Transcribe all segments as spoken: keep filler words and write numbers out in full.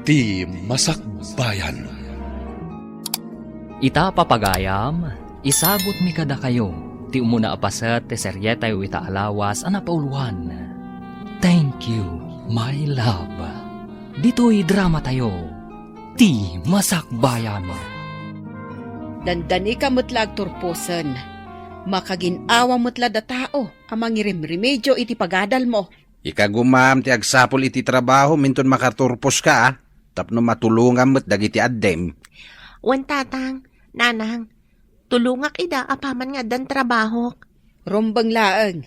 Ti Masakbayan. Ita, papagayam, isagutmi kadakayo ti umuna a paset ti serietayo ita a lawas a napauloan, Thank You, My Love. Ditoy dramatayo, Ti Masakbayan. Dandanika met la agturposen. Makagin-awa met la da tao a mangirimremedio iti pagadalmo. Ikagumam ti agsapul iti trabahom inton makaturposka, a, tapno matulongam met dagiti addim. Wen, Tatang, Nanang, tulongak ida apaman nga addan trabahok. Rumbeng laeng.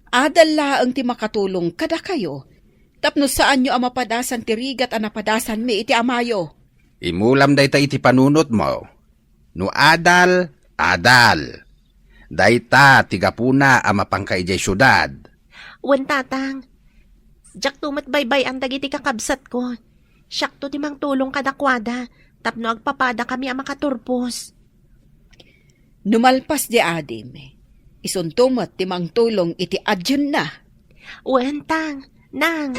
Adal laeng ti makatulong kadakayo tapno saanyo a mapadasan ti rigat a napadasanmi iti amayo. Imulam dayta iti panunotmo. No adal, adal. Dayta ti gapuna a mapanka idiay siudad. Wen, Tatang. Diakto met baybay-an dagiti kakabsatko. Siakto ti mangtulong kadakuada tapno agpapadakami a makaturpos. No malpas di adim, isunto met ti mangtulong iti adienna. Wen, Tang, Nang.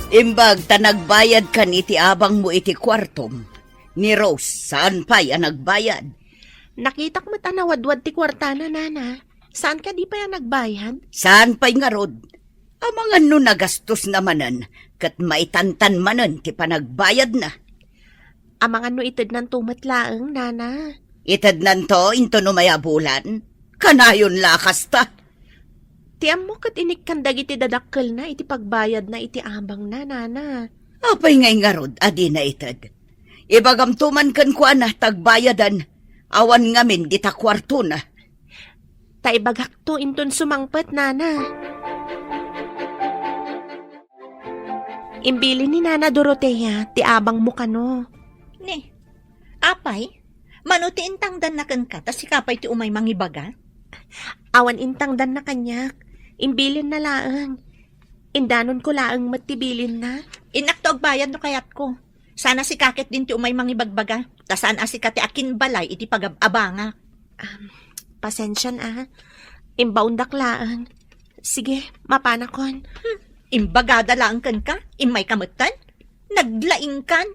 Imbag ta nagbayadkan iti abangmo iti kuartom. Ni Rose, saan pay a nagbayad? Nakitak met a nawadwad ti kuartana, Nana. Saan kadi pay a nagbayad? Saan pay ngarud? Amangan no nagastos na manen, ket maitantan manen ti panagbayadna. Amangan no itednanto met laeng, Nana. Itednanto inton umay a bulan? Kanayon la a kasta. Ti ammo ket inikkan dagiti dadakkelna iti pagbayadna iti abangna, Nana. Apay ngay ngarud a dina ited? Ibagamto man kenkuana ta agbayadan, awan ngamin dita kuartona. Ta ibagakto inton sumangpet, Nana. Imbilin ni Nana Dorotea ti abangmo kano. Ni, apay, mano ti intangdanna kenka ta sika pay ti umay mangibaga? Awan intangdanna kaniak. Imbilinna laeng. Indanonko laeng met ti bilinna. Innakto agbayad no kayatko. Saan a sika ket din ti umay mangibagbaga, ta saan a sika ti akinbalay iti pagab-abangak. Um, pasensian a. Imbaondak laeng. Sige, mapanakon. Hmm, imbagada laeng kenka, immayka metten? Naglaingkan?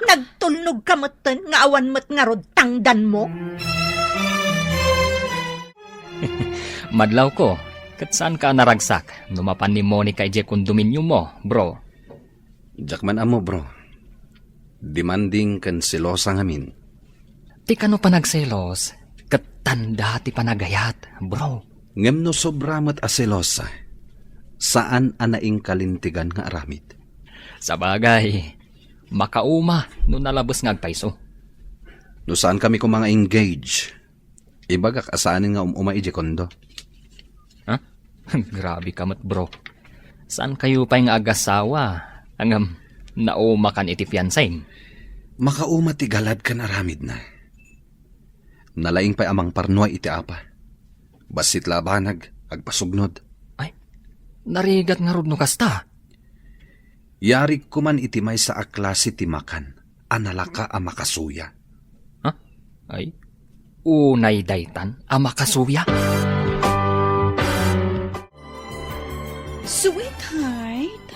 Nagtulnogka metten nga awan met ngarud tangdanmo? Madlawko, ket saanka a naragsak no mapan ni Monica idiay kondominiummo, bro? Diak man ammo, bro. Demanding ken selosa ngamin. Ti kano panagselos, ket tanda ti panagayat, bro. Ngem no sobra met a selosa, saan a naingkalintegan nga aramid. Sabagay, makauma no nalabes nga agpayso. No saankami koma nga engage, ibagak a saanen nga um-umay idiay kondo. Ha? Grabe ka met, bro. Saan kayo pay nga agasawa, ngem naumakan iti fiancem? Makauma ti galad ken aramidna. Nalaing pay a mangparnuay iti apa. Bassit la a banag, agpasugnod. Ay, narigat ngarud no kasta. Yarig koman iti maysa a klase ti makan a nalaka a makasuya. Ha? Ay, unay daytan a makasuya? Sweetheart,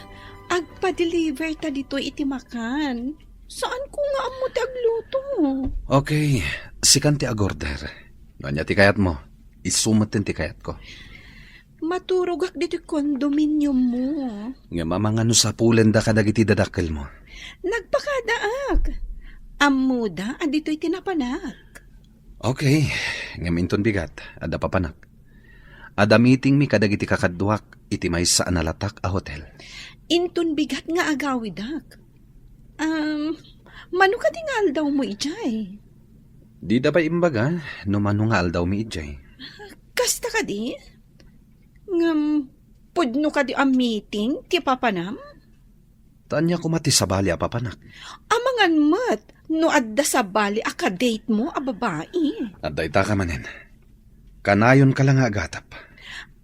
agpa-deliver ta ditoy iti makan. Saanko nga ammo ti agluto. Okay, sikan ti agorder. No ania ti kayatmo, isu metten ti kayatko. Maturogak ditoy condominiummo. Ngem amangan no sapulenda kadagiti dadakkelmo. Nagpakadaak. Ammoda a ditoy ti napanak. Okay, ngem inton bigat, adda papanak. Adda meetingmi kadagiti kakaduak iti maysa a nalatak a hotel. Inton bigat nga agawidak. Um, mano kadi nga aldawmo idiay? Dida pay imbaga no mano nga aldawmi idiay. Kasta kadi? Ngem, pudno kadi a meeting ti papanam? Ta ania koma ti sabali a papanak? Amangan met no adda sabali a kadate mo a babai. Adda ita ka manen. Kanayon ka la nga agatap.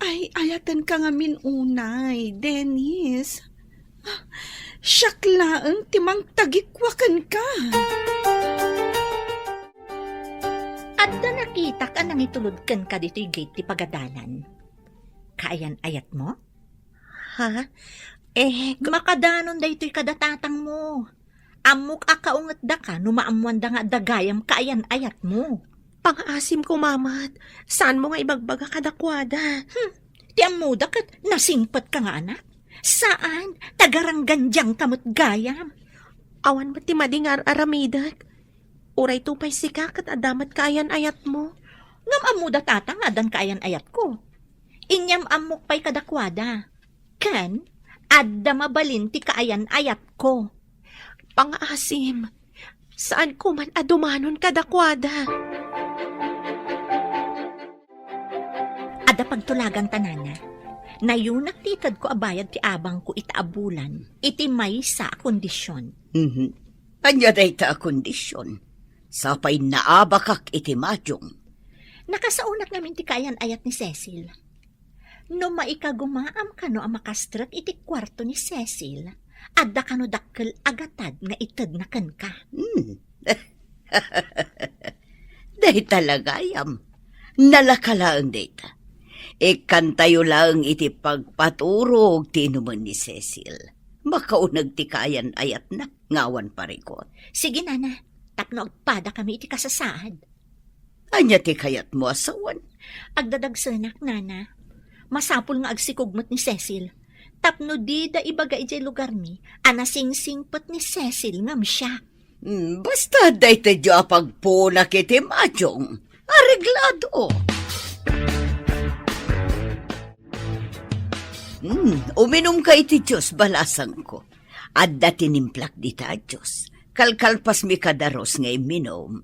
Ay, ayaten ka ngamin unay, Dennis. Siak laeng ti mangtagikwa kenka. Adda nakitak a nangitulod kenka ditoy gate ti pagadalan. Kaayan-ayat mo? Ha? Eh, ka- Makadanon daytoy kada tatangmo. Ammok a kaungetdaka no maammoanda nga adda gayam kaayan-ayatmo. Pangaasim koma met, saanmo nga ibagbaga kadakuada. Hmm, ti ammoda ket nasingpetka nga anak. Saan, tagaranggandiangka met gayam. Awan met ti madi nga ar-aramidek. Uray to pay sika ket adda met kaayan-ayatmo. Ngem ammoda tatang nga addan kaayan-ayatko. Inyam-ammok pay kadakuada. Ken, adda mabalin ti kaayan-ayatko. Pangaasim, saanko man a dumanon kadakuada. Adda pagtulaganta, nana. Nayunak ti itedko a bayad ti abangko ita a bulan iti maysa a kondisyon. Mhm. Ania dayta a kondisyon? Sapay naabakak iti majong. Nakasaonak ngamin ti kaayan-ayat ni Cecil. No maikagumaam kano a makastrek iti kuarto ni Cecil, adda kano dakkel a gatad nga itedna kenka. Hmm. Dayta la gayam. Nalaka laeng dayta. Ikkantayo laeng iti pagpaturog ti inumen ni Cecil. Makauneg ti kaayan-ayatna nga awan parikut. Sige, nana, tapno agpadakami iti kasasaad. Ania ti kayatmo a sawen? Agdadagsenak, nana. Masapul nga agsikog met ni Cecil. Tapno dida ibaga idiay lugarmi a nasingsingpet ni Cecil ngem siak. Hmm, basta daytoy a pagpuonak iti majong. Areglado. Hmm, uminumka iti juice, balasangko. Adda tinimplak dita a juice. Kalkalpasmi kadaros nga imminum.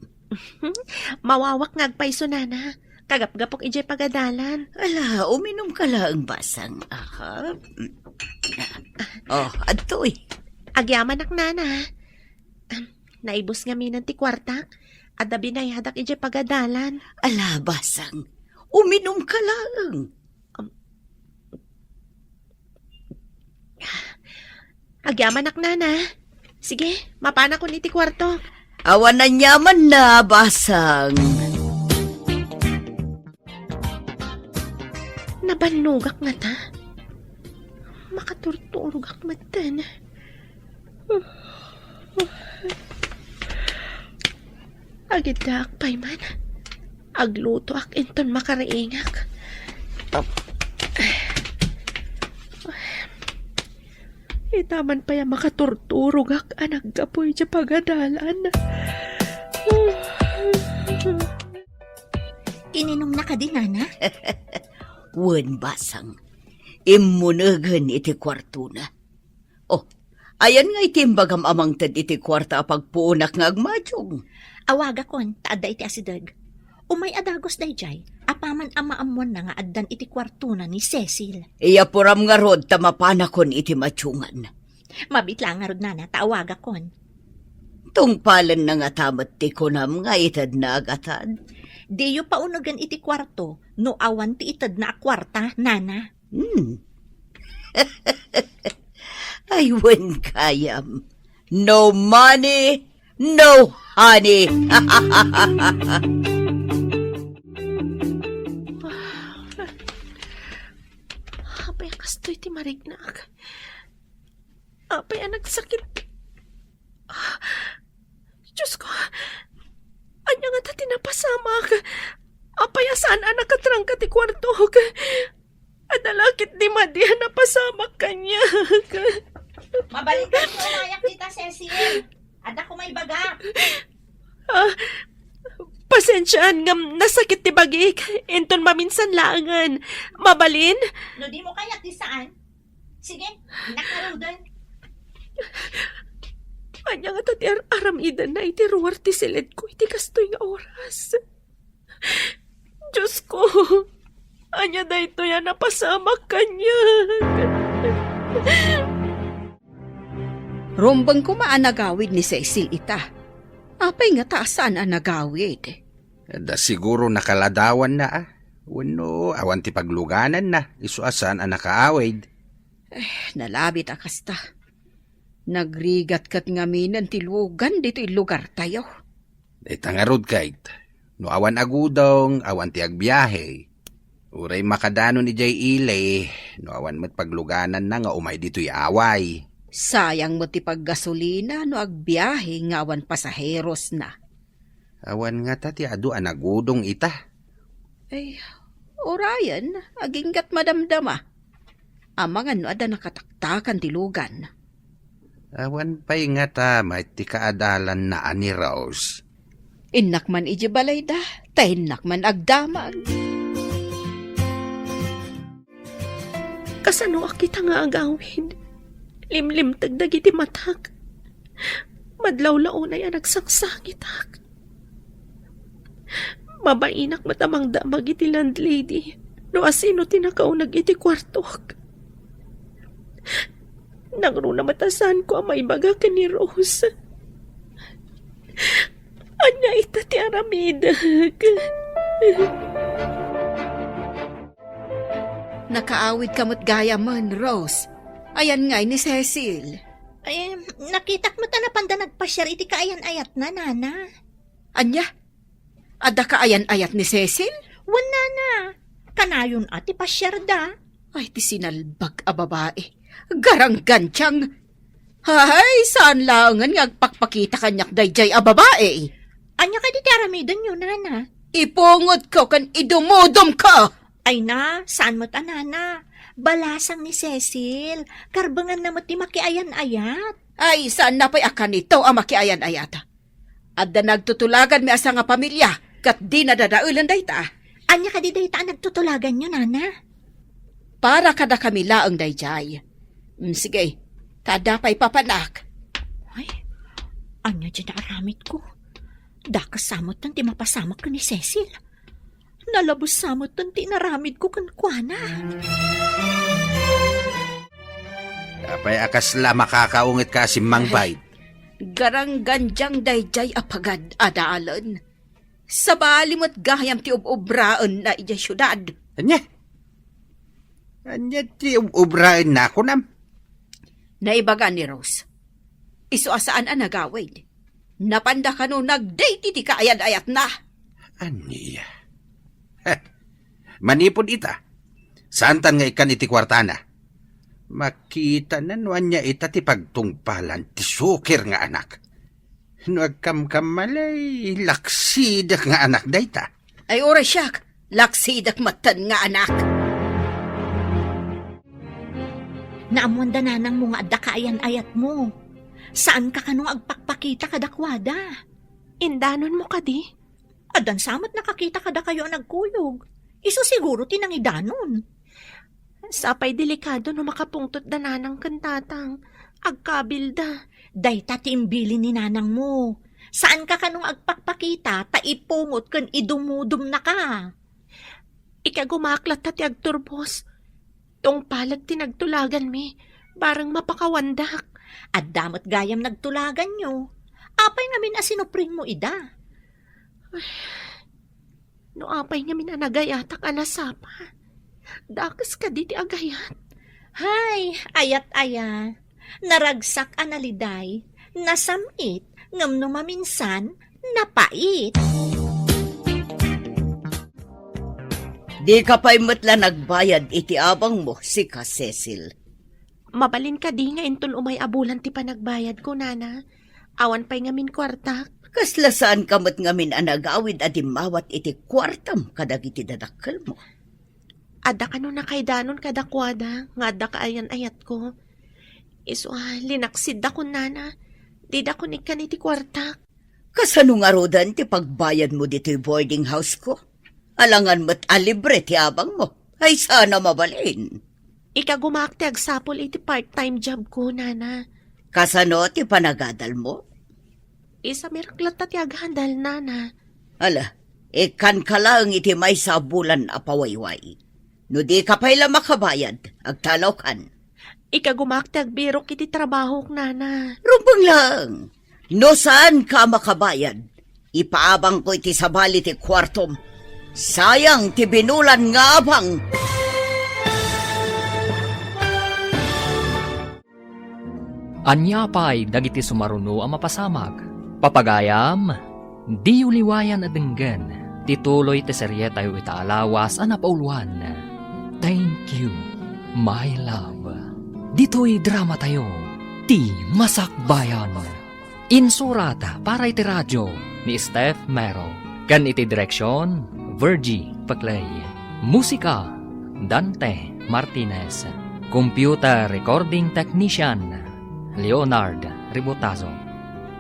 Mawawak nga agpayso, nana. Kagapgapok idiay pagadalan. Ala, uminumka laeng, basang. Aha. Oh, adtoy. Agyamanak, nana. Am, naibus ngamin ti kuartak. Adda binayadak idiay pagadalan. Ala, basang. Uminumka laeng. Agyamanak, nana. Sige, mapanakon iti kuarto. Awan aniamanna, basang. Nabannogak ngata. Makaturturogak metten. Agiddaak pay man. Aglutoak inton makariingak. Itaman pay a makaturturogak a naggapu iti pagadalan. Ininumna kadi, nana? Wen, basang. Immunegen iti kuartona. Oh, ayan nga iti imbagam a mangted iti kuarta a pagpuonak nga agmajong? Awagakon, ta adda iti asideg. Umay a dagus daydiay, apaman a maammoanna nga addan iti kuartona ni Cecil. Iyapuram ngarud ta mapanakon iti majongan. Mabit la ngarud, nana, ta awagakon. Tungpalenna ngata met ti kunam nga itedna a gatad? Diyo paunegen iti kuarto no awan ti itedna a kuarta, nana. Hmm. Ay, wen gayam. No money, no honey. Apay a kastoy ti marignak? Apay a nagsakit? Ah, Diyos ko, ania ngata ti napasamak? Apay a saan a nakatrangka ti kuartok? Adda la ketdi madi a napasamak kaniak. Mabalin ka umayak dita, Cecil. Adda ko maibagak. Ah, pasensiaan ngem nasakit ti bagik. Inton maminsan laengen. Mabalin? No dimo kayat, di saan? Sige, nakaruden. Ania ngata ti ar-aramidenna iti ruar ti siledko iti kastoy nga oras? Diyos ko, ania daytoy a napasamak kaniak? Rumbeng koma a nagawid ni Cecil ita. Apay ngata a saan a nagawid? Da siguro nakaladawanna, a. Wenno awan ti paglugananna, isu a saan a nakaawid. Eh, nalabit a kasta. Nagrigat ket ngaminen ti lugan ditoy lugartayo. Dayta ngarud, Kate. No awan agudong, awan ti agbiahe. Uray makadanon idiay ili, no awan met paglugananna nga umay ditoy away. Sayang met ti paggasolina no agbiahe nga awan pasaherosna. Awan ngata ti adu a nagudong ita. Ay, urayen, aginggat madamdama. Amangan no adda nakataktakan ti lugan. Awan pay ngata met ti kaadalanna a ni Rose. Innak man idiay balayda, ta innak man agdamag. Kasanoak ita nga agawid? Limlimteg dagiti matak. Madlawlawnay a nagsangsangitak. Mabainak met a mangdamag iti landlady no asino ti nakauneg iti kuartok. Nangruna met a saanko a maibaga ken ni Rose. Ania ita ti aramidek? Nakaawidka met gayamen, Rose. Ayan ngay ni Cecil. Ay, nakitak met a napanda nagpasiar iti kaayan-ayatna, Nana. Ania? Adda kaayan-ayat ni Cecil? Wen, Nana. Kanayon a ti pasiarda. Ay, ti sinalbag a babae. Garanggantiang. Hay, saan laengen nga agpakpakita kaniak daydiay a babae? Ania kadi ti aramidenyo, Nana? Ipungotko ken idumudumko. Ay na, saan met a, Nana. Balasang ni Cecil. Karbenganna met ti makiayan-ayat. Ay, saanna pay a kanito a makiayan-ayat? Adda nagtutulaganmi a sangapamilia, ket dina dadaelen dayta. Ania kadi dayta a nagtutulaganyo, Nana? Para kadakami laeng daydiay. Mm, sige, ta adda pay papanak. Ay, ania ti naaramidko? Dakes sa metten ti mapasamak ken ni Cecil. Nalabusa metten ti inaramidko kenkuana. Apay a kasla makakaungetka a simmangbayd? Garanggantiang daydiay a pagad-adalan. Sabali met gayam ti ub-ubraenna idiay siudad. Ania? Ania ti ub-ubraenna, kunam? Naibaga ni Rose. Isu a saan a nagawid. Napanda kano nagdate iti kaayan-ayatna. Ania? Heh, manipud ita, saantan nga ikkan iti kuartana. Makitana no ania ita ti pagtungpalan ti sukir nga anak. No agkamkamali, laksidek nga anak dayta. Ay, uray siak, laksidek metten nga anak. Naammoanda nanangmo nga adda kaayan-ayatmo. Saanka kano nga agpakpakita kadakuada. Indanonmo kadi? Addan sa met nakakita kadakayo a nagkuyog. Isu siguro ti nangidanon. Sapay delikado no makapungtot da nanang ken tatang. Agkabilda. Dayta ti imbilin ni nanangmo. Saanka kano nga agpakpakita ta ipungot ken idumudumnaka. Ikagumaak latta ti agturbos. Tungpalek ti nagtulaganmi, bareng mapakawandak. Adda met gayam nagtulaganyo. Apay ngamin a sinupringmo ida? Ay, no apay ngamin a nagayatak a nasapa, dakes kadi ti agayat. Hay, ayat aya. Naragsak a naliday, nasam-it, ngem no maminsan, napait. Dika pay met la nagbayad iti abangmo, sika, Cecil. Mabalin kadi nga inton umay a bulan ti panagbayadko, Nana? Awan pay ngamin kuartak. Kasla saanka met ngamin a nagawid a dimmawat iti kuartam kadagiti dadakkelmo? Adda kano nakaidanon kadakuada nga adda kaayan-ayatko. Isu a, linaksidakon, Nana. Didakon ikkan iti kuartak. Kasano ngaruden ti pagbayadmo ditoy boarding house-ko? Alangan met a libre ti abangmo. Ay, saan a mabalin. Ikagumaak ti agsapul iti part-time job ko, Nana. Kasano ti panagadalmo? Isamirak latta ti aghandal, Nana. Ala, ikkanka laeng iti maysa a bulan a pawayway. No dika pay la makabayad, agtalawkan. Ikagumaak ti agbirok iti trabahok, Nana. Rumbeng laeng. No saanka a makabayad, ipaabangko iti sabali ti kuartom. Sayang ti binulan nga abang. Ania pay dagiti sumaruno a mapasamak? Papagayam, diyo liwayan a denggen ti tuloy ti serietayo ita a lawas a napauluan, Thank You, My Love. Ditoy dramatayo, Ti Masakbayan. Insurat para iti radio ni Steph Mero, ken iti direksyon, Virgie Paclay. Musika, Dante Martinez. Computer recording technician, Leonard Ributazo.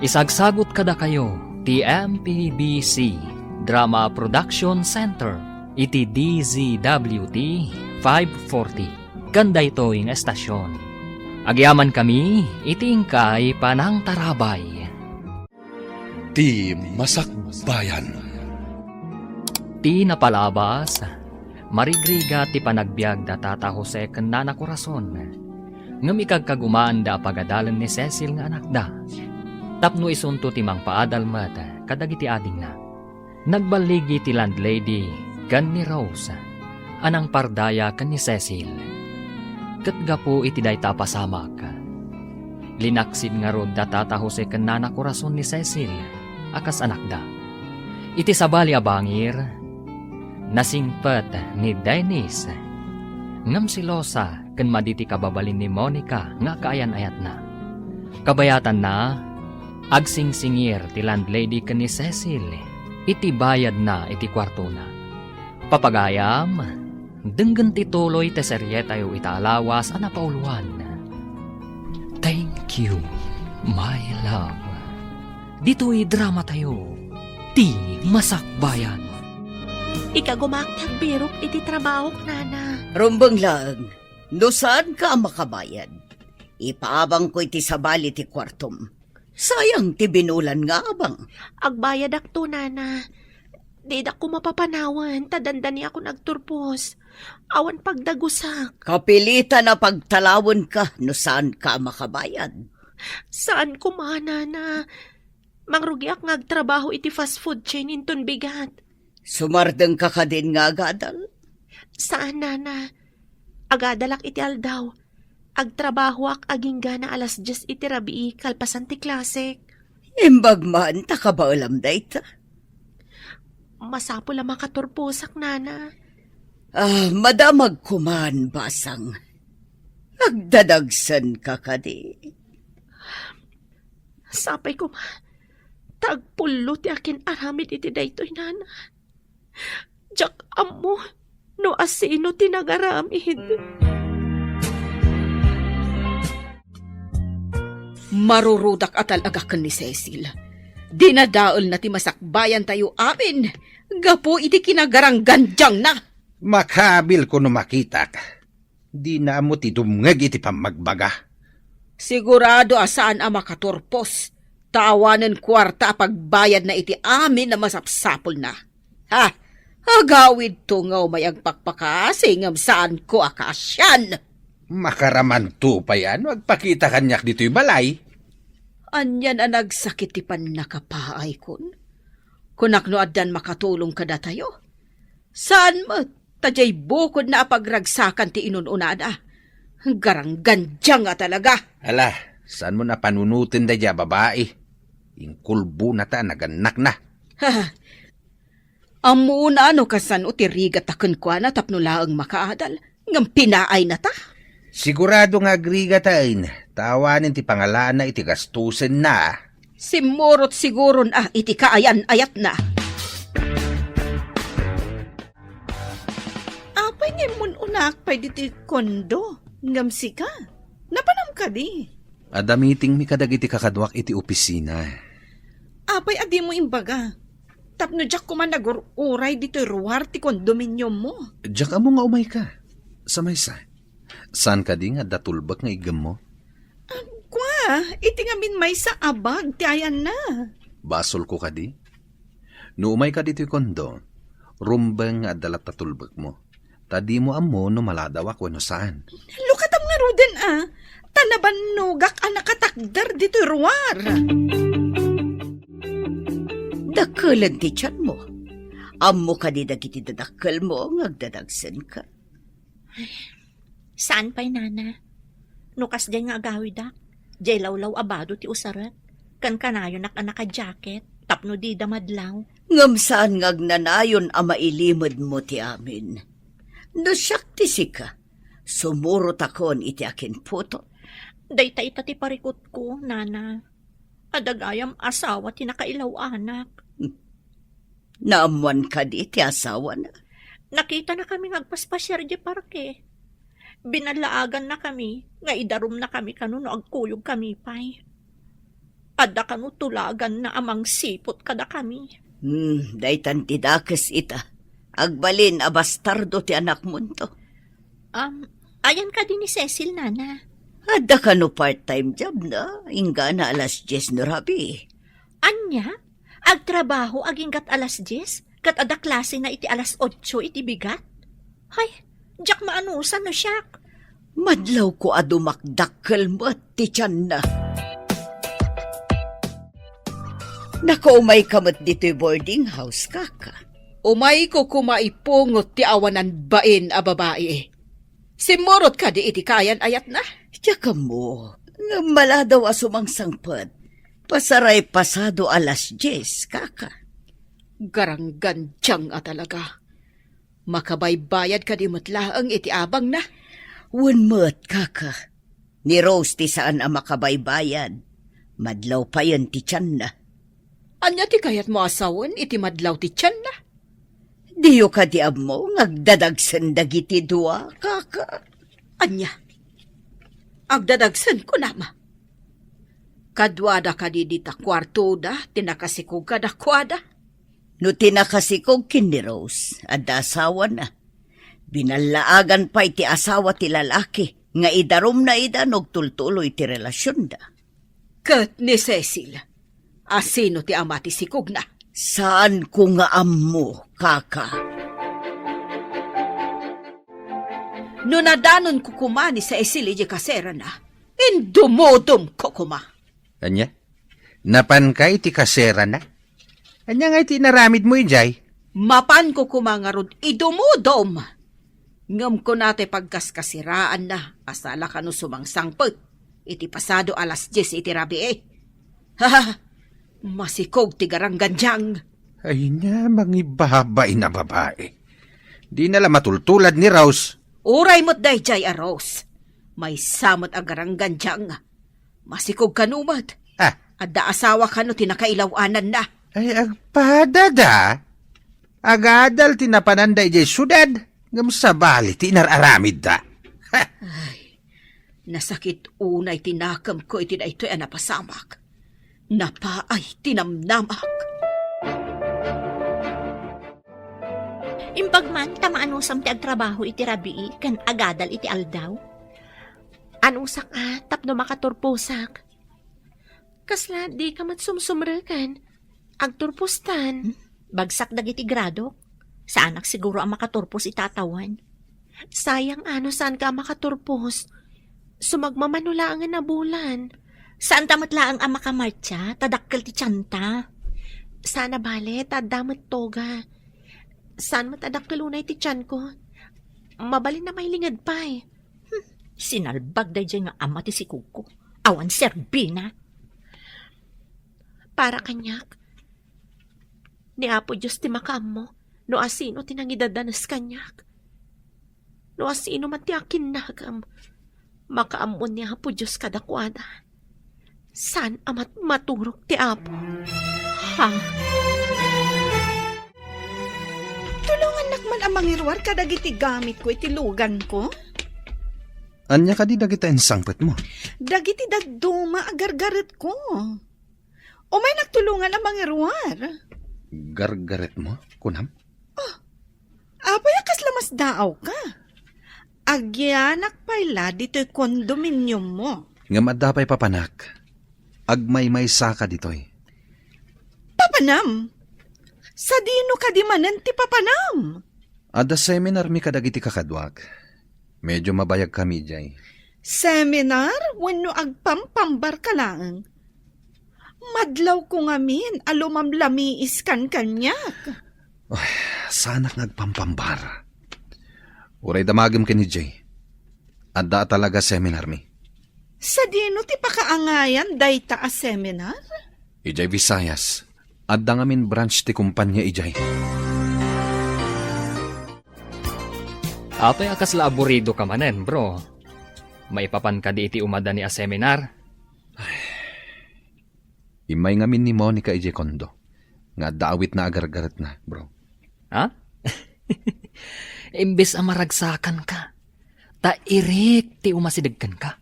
Isagsagut kadakayo ti M P B C Drama Production Center iti D Z W T five forty. Ken daytoy nga estasyon, agyamankami iti inkay panangtarabay. Ti Masakbayan. Ti napalabas, marigrigat ti panagbiag da Tata Jose ken Nana Corazon, ngem ikagkagumaanda a pagadalen ni Cecil nga anakda, tapno isunto ti mangpaadal met kadagiti adingna. Nagballigi ti landlady ken ni Rose a nangpardaya ken ni Cecil. Ket gapu iti dayta a pasamak, linaksid ngarud da Tata Jose ken Nana Corazon ni Cecil a kas anakda. Iti sabali a bangir, nasingpet ni Dennis ngem selosa ken madi ti kababalin ni Monica nga kaayan-ayatna. Kabayatanna, agsingsingir ti landlady ken ni Cecil iti bayadna iti kuartona. Papagayam, denggen ti tuloy ti serietayo ita a lawas a napauluan, Thank You, My Love. Ditoy dramatayo, Ti Masakbayan. Ikagumaak ti agbirok iti trabahok, Nana. Rumbeng laeng, no saanka a makabayad, ipaabangko iti sabali ti kuartom. Sayang ti binulan nga abang. Agbayadakto, Nana. Didak koma papanawen ta dandaniakon agturpos. Awan pagdagusak. Kapilitan a pagtalawenka no saanka a makabayad. Saan koma, Nana. Mangrugiak nga agtrabaho iti fast food chain inton bigat. Sumardengka kadin nga agadal? Saan, Nana. Agadalak iti aldaw. Agtrabahoak agingga alas dies iti rabii kalpasan ti klasek. Imbag man ta kabaelam dayta. Masapul a makaturposak, Nana. Ah, madamag koma, basang. Agdadagsenka kadi? Sapay koma, ta agpullo ti akin-aramid iti daytoy, Nana. Diak ammo no asino ti nagaramid. Marurudak a talaga ken ni Cecil. Dinadaelna ti masakbayantayo amin gapu iti kinagaranggandiangna. Makabilko no makitak. Dina ammo ti dumngeg iti pammagbaga. Sigurado a saan a makaturpos, ta awanen kuarta a pagbayadna iti amin a masapsapulna. Ha? Agawidto nga umay agpakpakasi ngem saanko a kaasian. Makaramanto pay a no agpakita kaniak ditoy balay. Anian a nagsakit ti pannakapaaykon. Kunak no addan makatulong kadatayo. Saan met, ta diay bukodna a pagragsakan ti inun-unada. Garanggandiang a talaga. Ala, saanmo a panunoten daydiay a babai. Inkulbonata a nagannakna. Ha, ammoon a no kasano ti rigata kenkuana tapno laeng makaadal, ngem pinaaynata. Sigurado nga agrigataen, ta awanen ti pangalaanna iti gastusenna. Simmurot siguron a iti kaayan-ayatna. Apay nga immun-unaak pay ditoy kondo, ngem sika? Napanam kadi? Adda meetingmi kadagiti kakaduak iti opisina. Apay a dimo imbaga? Tapno diak koma nagur-uray ditoy ruar ti kondominiummo. Diak ammo nga umayka. Sa maysa, saan kadi nga adda tulbek nga iggemmo? Kua, iti ngamin maysa a bag ti ayanna. Basolko kadi? No umayka ditoy kondo, rumbeng nga adda latta tulbekmo. Ta dimo ammo no maladawak wenno saan. Lukatam ngaruden a, ta nabannogak a nakatakder ditoy ruar. Dakkelen ti tianmo. Ammo kadi dagiti dadakkelmo nga agdadagsenka? Saan pay, Nana. No kasdiay nga agawidak, diay lawlaw a bado ti usarek, ken kanayonak a naka-jacket. tapno dida madlaw. Ngem saan nga agnanayon a mailimedmo ti amin. No siak ti sika, sumurotakon iti akinputon. Dayta ita ti parikutko, nana. Adda gayam asawa ti nakailaw-anak. Naammoan kadi ti asawana? Nakitanakami nga agpaspasiar idiay parke. Binallaagannakami nga idarumnakami kano no agkuyogkami pay. Adda kano tulaganna a mangsiput kadakami. Hmm, daytan ti dakes ita. Agbalin a bastardo ti anakmonto. Um, ayan kadi ni Cecil, nana? Adda kano part-time job na, inggana alas dies no rabii. Ania? Agtrabaho aginggat alas dies, ket adda klasena iti alas otso iti bigat? Hay, diak maanusan no siak. Madlawko a dumakdakkel met ti tianna. Nakaumayka met ditoy boarding house, kaka. Umayko koma ipungot ti awanan bain a babai. Simmurot kadi iti kayan-ayatna? Diak ammo, ngem maladaw a sumangsangpet. Pasaray pasado alas dies, kaka. Garanggandiang a talaga. Makabaybayad kadi met laeng iti abangna? Wen met, kaka. Ni Rose ti saan a makabaybayad. Madlaw payen ti tianna. Ania ti kayatmo a sawen iti madlaw ti tianna? Diyo kadi ammo nga agdadagsen dagiti dua, kaka? Ania? Agdadagsen, kunam? Kaduada kadi dita kuartoda ti nakasikog kadakuada? No ti nakasikog ken ni Rose, adda asawana. Binallaagan pay ti asawa ti lalaki nga idarumna ida no agtultuloy ti relasionda. Ket ni Cecil, asino ti ama ti sikogna? Saanko nga ammo, kaka. No nadanonko koma ni Cecil idiay kaserana, indumudomko koma. Ania? Napanka iti kaserana? Ania ngay ti inaramidmo idiay? Mapanko koma ngarud idumudom. Ngem kuna ti pagkaskasiraanna a sala kano sumangsangpet iti pasado alas dies iti rabii. Ha! Masikog ti garanggandiang. Ay na, mangibabain a babai. Dina la matultulad ni Rose. Uray met daydiay a Rose. Maysa met a garanggandiang. Masikog kano met. Ah. Adda asawa kano ti nakailaw-ananna. Ay, agpadada. Agadal ti napananda idiay siudad. Ngem sabali ti inar-aramidda. Ha! Ay, nasakit unay ti nakemko iti daytoy a napasamak. Napaay ti namnamak. Imbag man ta maanusam ti agtrabaho iti rabii ken agadal iti aldaw. Anusak a tapno makaturposak. Kasla dika met sumsumreken. Agturpostan. Hmm? Bagsak dagiti gradok. Saanak siguro a makaturpos ita a tawen. Sayang a no saanka a makaturpos. Sumagmamano laengen a bulan. Saanta met laeng a makamartsa, ta dakkel ti tianta. Saan a bale, ta adda met toga. Saan met a dakkel unay ti tianko. Mabalin a mailinged pay. Hmm, sinalbag daydiay nga ama ti sikogko. Awan serbina. Para kaniak, ni Apo Dios ti makaammo no asino ti nangidadanes kaniak. No asino man ti akinnagem, makaammo ni Apo Dios kadakuada. Saan a mat-, maturok ti Apo. Ha? Tulongannak man a mangiruar kadagiti gamitko iti luganko. Ania kadi dagita insangpetmo? Dagiti dadduma a gargaretko. Umaynak tulongan a mangiruar. Gargaretmo, kunam? Oh, apay a kasla masdaawka? Agyanak pay la ditoy kondominiummo. Ngem adda pay papanak. Agmaymaysaka ditoy. Papanam? Sadino kadi manen ti papanam? Adda seminarmi kadagiti kakaduak. Medio mabayagkami idiay. Seminar wenno agpampambarka laeng? Madlawko ngamin a lumamlamiiskan kaniak. Ay, saanak nga agpampambar. Uray damagem ken idiay. Adda a talaga seminarmi. Sadino ti pakaangayan dayta a seminar? Idiay Visayas. Adda ngamin branch ti kumpania idiay. Apay a kasla aburido ka manen, bro? Maipapan kadi iti umadani a seminar? Immay ngamin ni Monica idiay kondo nga adda awitna a gargaretna, bro. Ha? Imbes a maragsakan ka, ta irik ti umasideg kenka.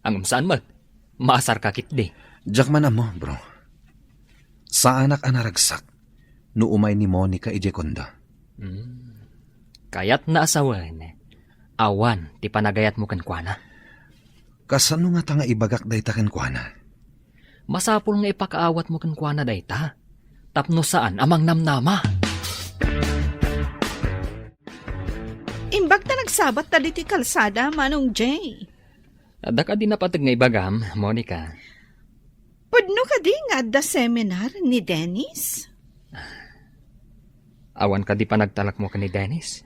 Ngem saan met, maasar ka ketdi. Diak man ammo, bro. Saanak a naragsak no umay ni Monica idiay kondo. Hmm. Kayatna a sawen, awan ti panagayatmo kenkuana. Kasano ngata nga ibagak dayta kenkuana? Masapul nga ipakaawatmo kenkuana dayta, tapno saan a mangnamnama. Imbag ta nagsabat ta ditoy kalsada, Manong Jay. Adda kadi napateg nga ibagam, Monica? Pudno kadi nga adda seminar ni Dennis? Awan kadi panagtalekmo ken ni Dennis?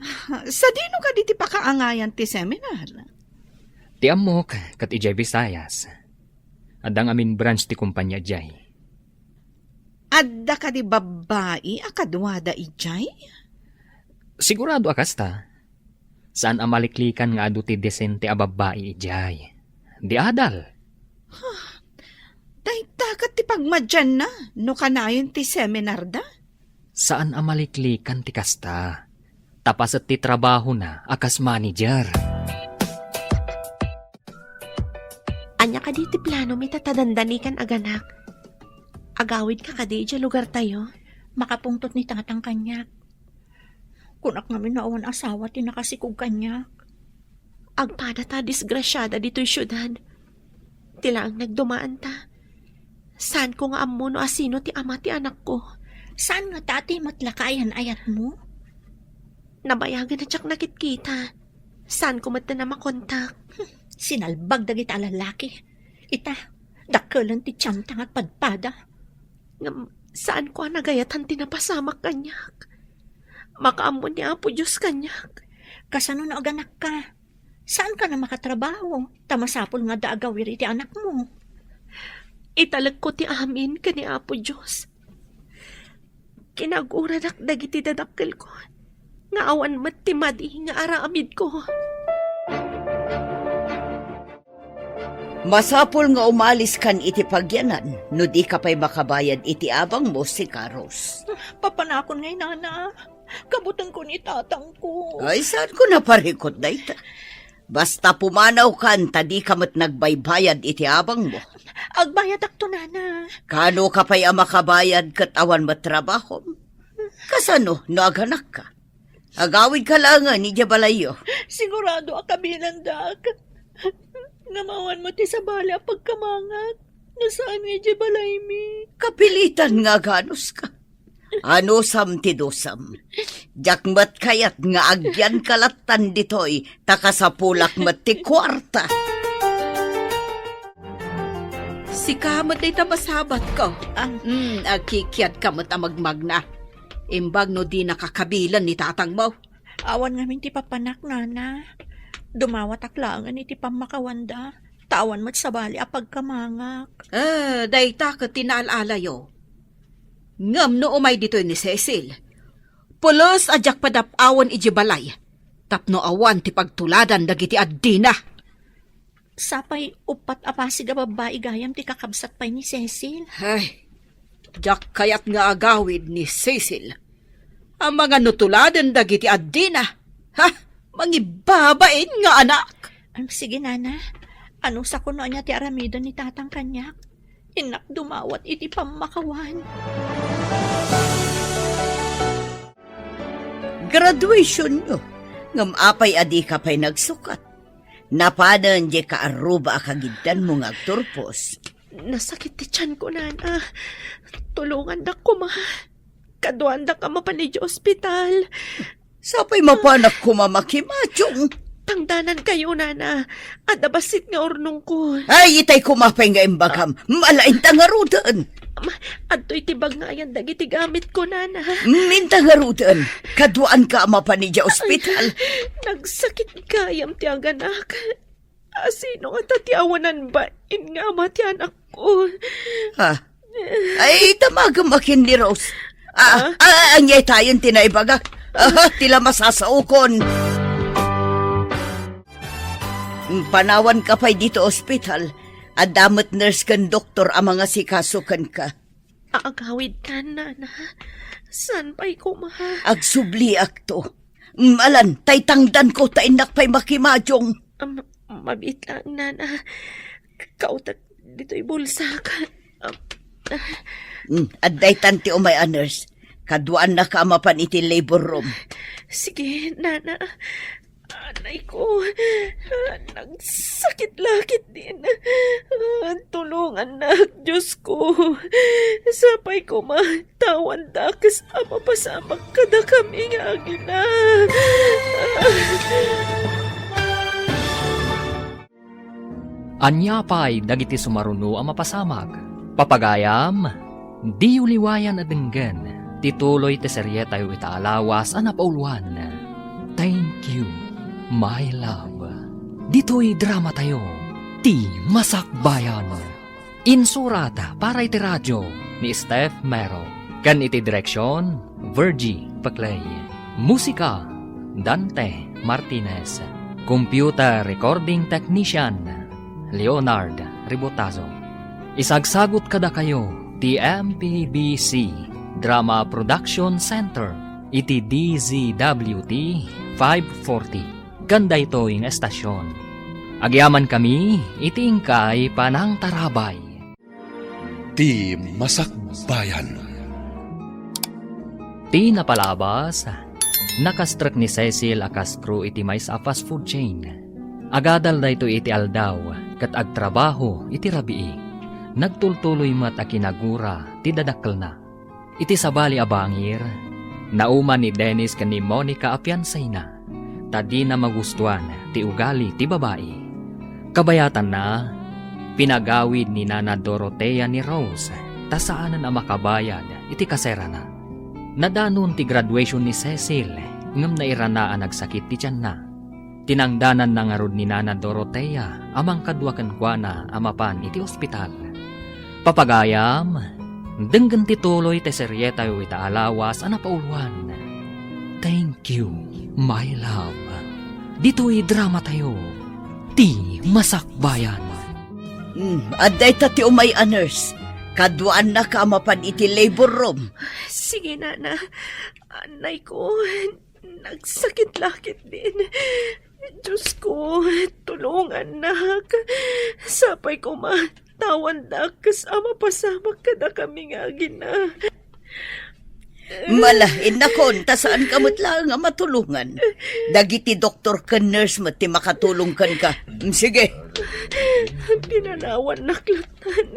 Sadino kadi ti pakaangayan ti seminar? Ti ammok, ket idiay Visayas. Adda ngamin branch ti kumpania idiay. Adda kadi babbai a kaduada idiay? Sigurado a kasta. Saan a maliklikan nga adu ti disente a babbai idiay. Di adal. Huh. Dayta ket ti pagmadianna no kanayon ti seminarda? Saan a maliklikan ti kasta. Ta paset ti trabahona a kas manager. Ania kadi ti planomi ta dandani kan aganak? Agawidka kadi idiay lugartayo? Makapungtot ni tatang kaniak. Kunak ngamin no awan asawa ti nakasikog kaniak. Agpada ta disgrasiada ditoy siudad. Ti laeng nagdumaanta. Saanko nga ammo no asino ti ama ti anakko. Saan ngata ti met la kaayan-ayatmo? Nabayagen a diak nakitkita. Saanko met a makontak. Sinalbag dagiti a lalaki. Ita, dakkelen ti tianta nga agpadpada. Ngem saanko a nagayatan ti napasamak kaniak. Makaammo ni Apo Dios kaniak. Kasano no aganakka? Saanka a makatrabaho, ta masapul nga adda agawir iti anakmo. Italekko ti amin ken ni Apo Dios. Kinaguradak dagiti dadakkelko, nga awan met ti madi nga aramidko. Masapul nga umaliskan iti pagyanan no dika pay makabayad iti abangmo, Sikarus. Papanakon ngay, nana. Kabutenko ni tatangko. Ay, saanko naparikut dayta? Basta pumanawkan ta dika met nagbaybayad iti abangmo. Agbayadakto, nana. Kano ka pay a makabayad ket awan met trabahom? Kasano no aganakka? Agawidka laengen idiay balayyo. Sigurado a kabilandak. Ngem awan met ti sabali a pagkamangak no saan nga idiay balaymi. Kapilitan nga aganuska. Anusam ti dusam. Diak met kayat nga agyanka lattan ditoy, ta kasapulak met ti kuarta. Sika met dayta masabatko. Ah. Hmm, agkikiadka met a magmagna. Imbag no dinaka kabilen ni tatangmo. Awan ngamin ti papanak, nana. Dumawatak laengen iti pammakawanda, ta awan met sabali a pagkamangak. Ah, dayta ket ti naal-alayo. Ngem no umay ditoy ni Cecil, pulos a diak padap-awen idiay balay, tapno awan ti pagtuladan dagiti addina. Sapay uppat a pasig a babbai gayam ti kakabsat pay ni Cecil. Ay, diak kayat nga agawid ni Cecil. Amangan no tuladen dagiti addina. Ha? Mangibabain nga anak. Am, sige, nana. Anusakon no ania ti aramiden ni tatang kaniak. Innak dumawat iti pammakawan. Graduationyo. Ngem apay a dika pay nagsukat? Napanen diay kaarruba a kagiddanmo nga agturpos. Nasakit ti tianko, nana. Tulongandak koma. Kaduandak a mapan idiay ospital. Sapay mapanak koma makimationg. Tangdanankayo, nana. Adda bassit nga urnongko. Ay, itay koma pay nga imbagam. Malainta ngaruden. Ma, adtoy ti bagngayan dagiti gamitko, nana. Minta ngaruden. Kaduaanka a mapan idiay ospital. Nagsakit gayam ti aganak. Asino ngata ti awanan bain nga ama ti anakko? Ha? Ay, damagem a ken ni Rose. Ah, ah, ania tayen ti naibaga? Ah, ti la masasaokon. Panawanka pay ditoy ospital. Adda met nurse ken doktor a mangasikaso kenka. Agawidkan, Nana. Saan pay koma? Agsubliakto. Malan, tay tangdanko ta innak pay makimadiong. Am, mabiit laeng, Nana. Kautek ditoy bulsak. Am, Mm, adda itan ti umay a nurse. Kaduaannaka a mapan iti labor room. Sige, Nana. Anay ko, nagsakit la ketdin. Tulongannak, Dios ko. Sapay koma, tawandak a mapasamak kadakami nga agina. Ania pay dagiti sumaruno a mapasamak? Papagayam, diyo liwayan a denggen ti tuloy ti serietayo ita a lawas a napauluan, Thank You, My Love. Ditoy dramatayo, Ti Masakbayan. Insurat para iti radio ni Steph Mero. Ken iti direksion, Virgie Paclay. Musika, Dante Martinez. Computer recording technician, Leonard Ribotazo. Isagsagut kadakayo ti M P B C Drama Production Center iti D Z W T five forty. Ken daytoy nga estasion, agyamankami iti inkay panangtarabay. Ti Masakbayan. Ti napalabas, nakastrek ni Cecil a kas-crew iti maysa a fast food chain. Agadal daytoy iti aldaw ket agtrabaho iti rabii. Nagtultuloy met a kinagura ti dadakkelna. Iti sabali a bangir, nauman ni Dennis ken ni Monica a fiancéna, ta dina magustuan ti ugali ti babai. Kabayatanna, pinagawid ni Nana Dorotea ni Rose ta saanen a makabayad iti kaserana. Nadanon ti graduation ni Cecil ngem nairana a nagsakit ti tianna. Tinangdananna ngarud ni Nana Dorotea a mangkadua kenkuana a mapan iti ospital. Papagayam, denggen ti tuloy ti serietayo ita a lawas a napauluan, Thank You, My Love. Ditoy dramatayo, Ti Masakbayan. Hmm, adda ita ti umay a nurse. Kaduaannaka a mapan iti labor room. Sige, Nana. Anay ko. Nagsakit la ketdin. Dios ko, tulongannak. Sapay koma, tawandak a mapasamak kadakami nga agina. Mala, innakon, ta saanka met laeng a matulongan. Dagiti doktor ken nurse met ti makatulong kenka. Mm, sige. Pinanawannak latan.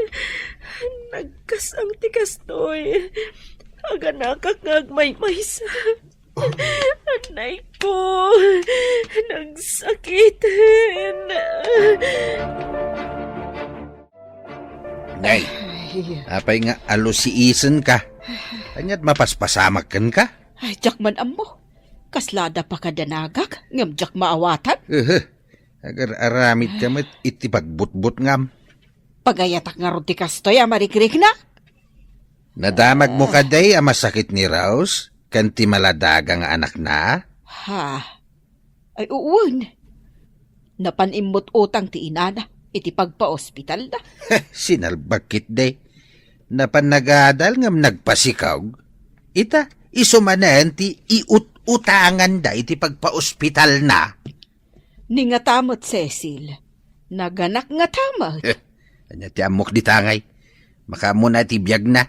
Nagkas-ang ti kastoy. Aganakak nga agmaymaysa. Anay ko, nagsakiten. Nay, ay, apay nga alusiisenka? Ania't mapaspasamak kenka? Ay, diak man ammo. Kasla adda pakadanagak, ngem diak maawatan. Ehe, agar-aramidka met iti pagbutbutngam. Pagayatak ngarud ti kastoy a marikriknak. Nadamagmo kadi a masakit ni Rose ken ti maladaga nga anakna? Ha? Ay, uwen. Napan immut utang ti inana iti pagpaospitalda. Sinalbag ketdi. Napan nagadal ngem nagpasikog. Ita, isu manen ti iut-utanganda iti pagpaospitalna. Ni ngata met, Cecil, naganak ngata met. Eh, ania ti ammok dita ngay? Makaammona ti biagna.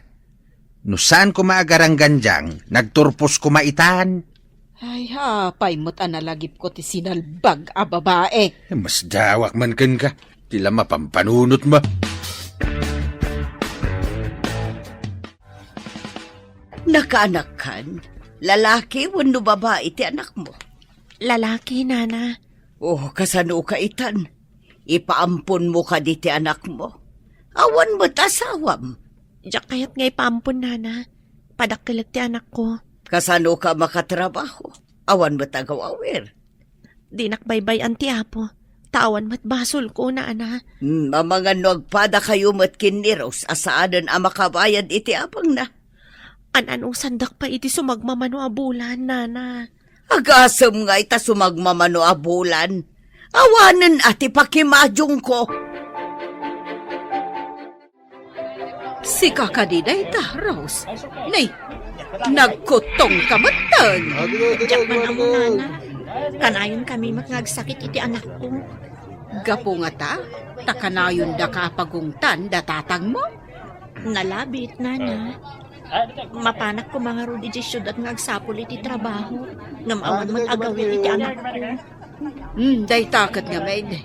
No saan koma a garanggandiang, nagturpos koma itan. Ay, apay met a nalagipko ti sinalbag a babae. Eh, masdawak man kenka. Ti la mapampanunotmo. Nakaanakkan? Lalaki wenno babai ti anakmo? Lalaki, Nana. Oh, kasanoka itan? Ipaamponmo kadi ti anakmo? Awan met asawam? Diak kayat nga ipaampon, Nana. Padakkelek ti anakko. Kasanoka makatrabaho? Awan met agaw-awir. Dinak baybay-an ti Apo. Ta awan met basolko, nana. Hmm, amangan no agpadakayo met ken ni Rose a saanen a makabayad iti abangna. An-anusandak pay iti sumagmamano a bulan, nana. Agasem nga ita sumagmamano a bulan. Awanen a ti pakimadyongko. Sika kadi dayta, Rose? Nay, nagkuttongka metten. Diak man ammo, nana. Kanayon kami met nga agsakit iti anakko. Gapu ngata, ta kanayondaka a pagungtan da tatangmo? Nalabit, nana. Mapanak koma ngarud idiay siudad nga agsapul iti trabaho. Ngem awan met agawid iti anakko. Hmm, dayta ket ngamin.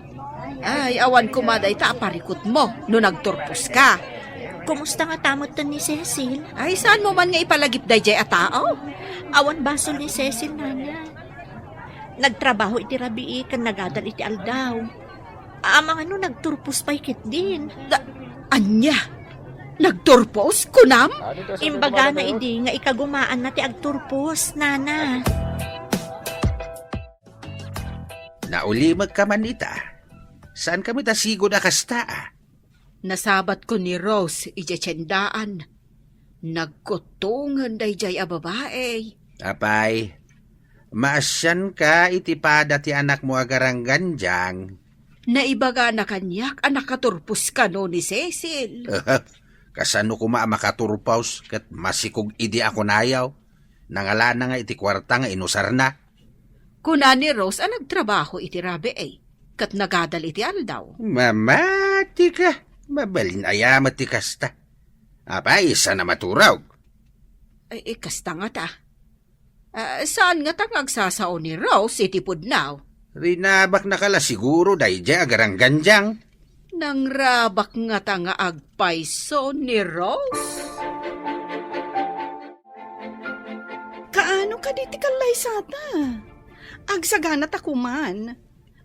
Ay, awan koma dayta a parikutmo no nagturposka. Kumusta ngata metten ni Cecil? Ay, saanmo man nga ipalagip daydiay a tao? Awan basol ni Cecil, nana. Nagtrabaho iti rabii ken nagadal iti aldaw. Amangan no nagturpos pay ketdin. Da, ania? Nagturpos, kunam? Imbagana idi nga ikagumaanna ti agturpos, nana. Naulimekka man ita. Saankami ta sigud a kasta, a? Nasabatko ni Rose idiay tiendaan. Nagkuttongen daydiay a babai. Apay, maasianka iti pada ti anakmo a garanggandiang. Naibagana kaniak a nakaturpos kano ni Cecil. Kasano koma a makaturpos ket masikog idi a kunayo? Nangalana nga iti kuarta nga inusarna. Kuna ni Rose a nagtrabaho iti rabii, ket nagadal iti aldaw. Mamatika, mabalin aya met ti kasta. Apay, saan a maturog? Ay, eh, kasta ngata. Ah, saan ngata nga agsasao ni Rose iti pudno? Rinabaknaka la siguro daydiay a garanggandiang. Nangrabak ngata nga agpayso ni Rose? Kaano kadi ti kallaysata? Agsagana ta koman.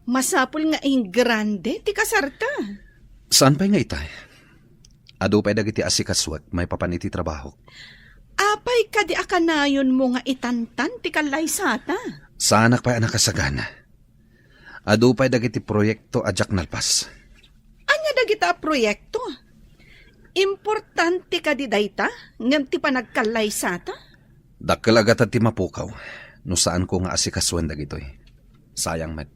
Masapul nga ingrande ti kasarta. Saan pay nga itay? Adu pay dagiti asikasuek maipapan iti trabahok. Apay kadi a kanayonmo nga itantan ti kallaysata? Saanak pay a nakasagana. Adu pay dagiti proyekto a diak nalpas. Ania dagita a proyekto? Importante kadi dayta ngem ti panagkallaysata? Dakkel a gatad ti mapukaw no saanko nga asikasuen dagitoy. Sayang met.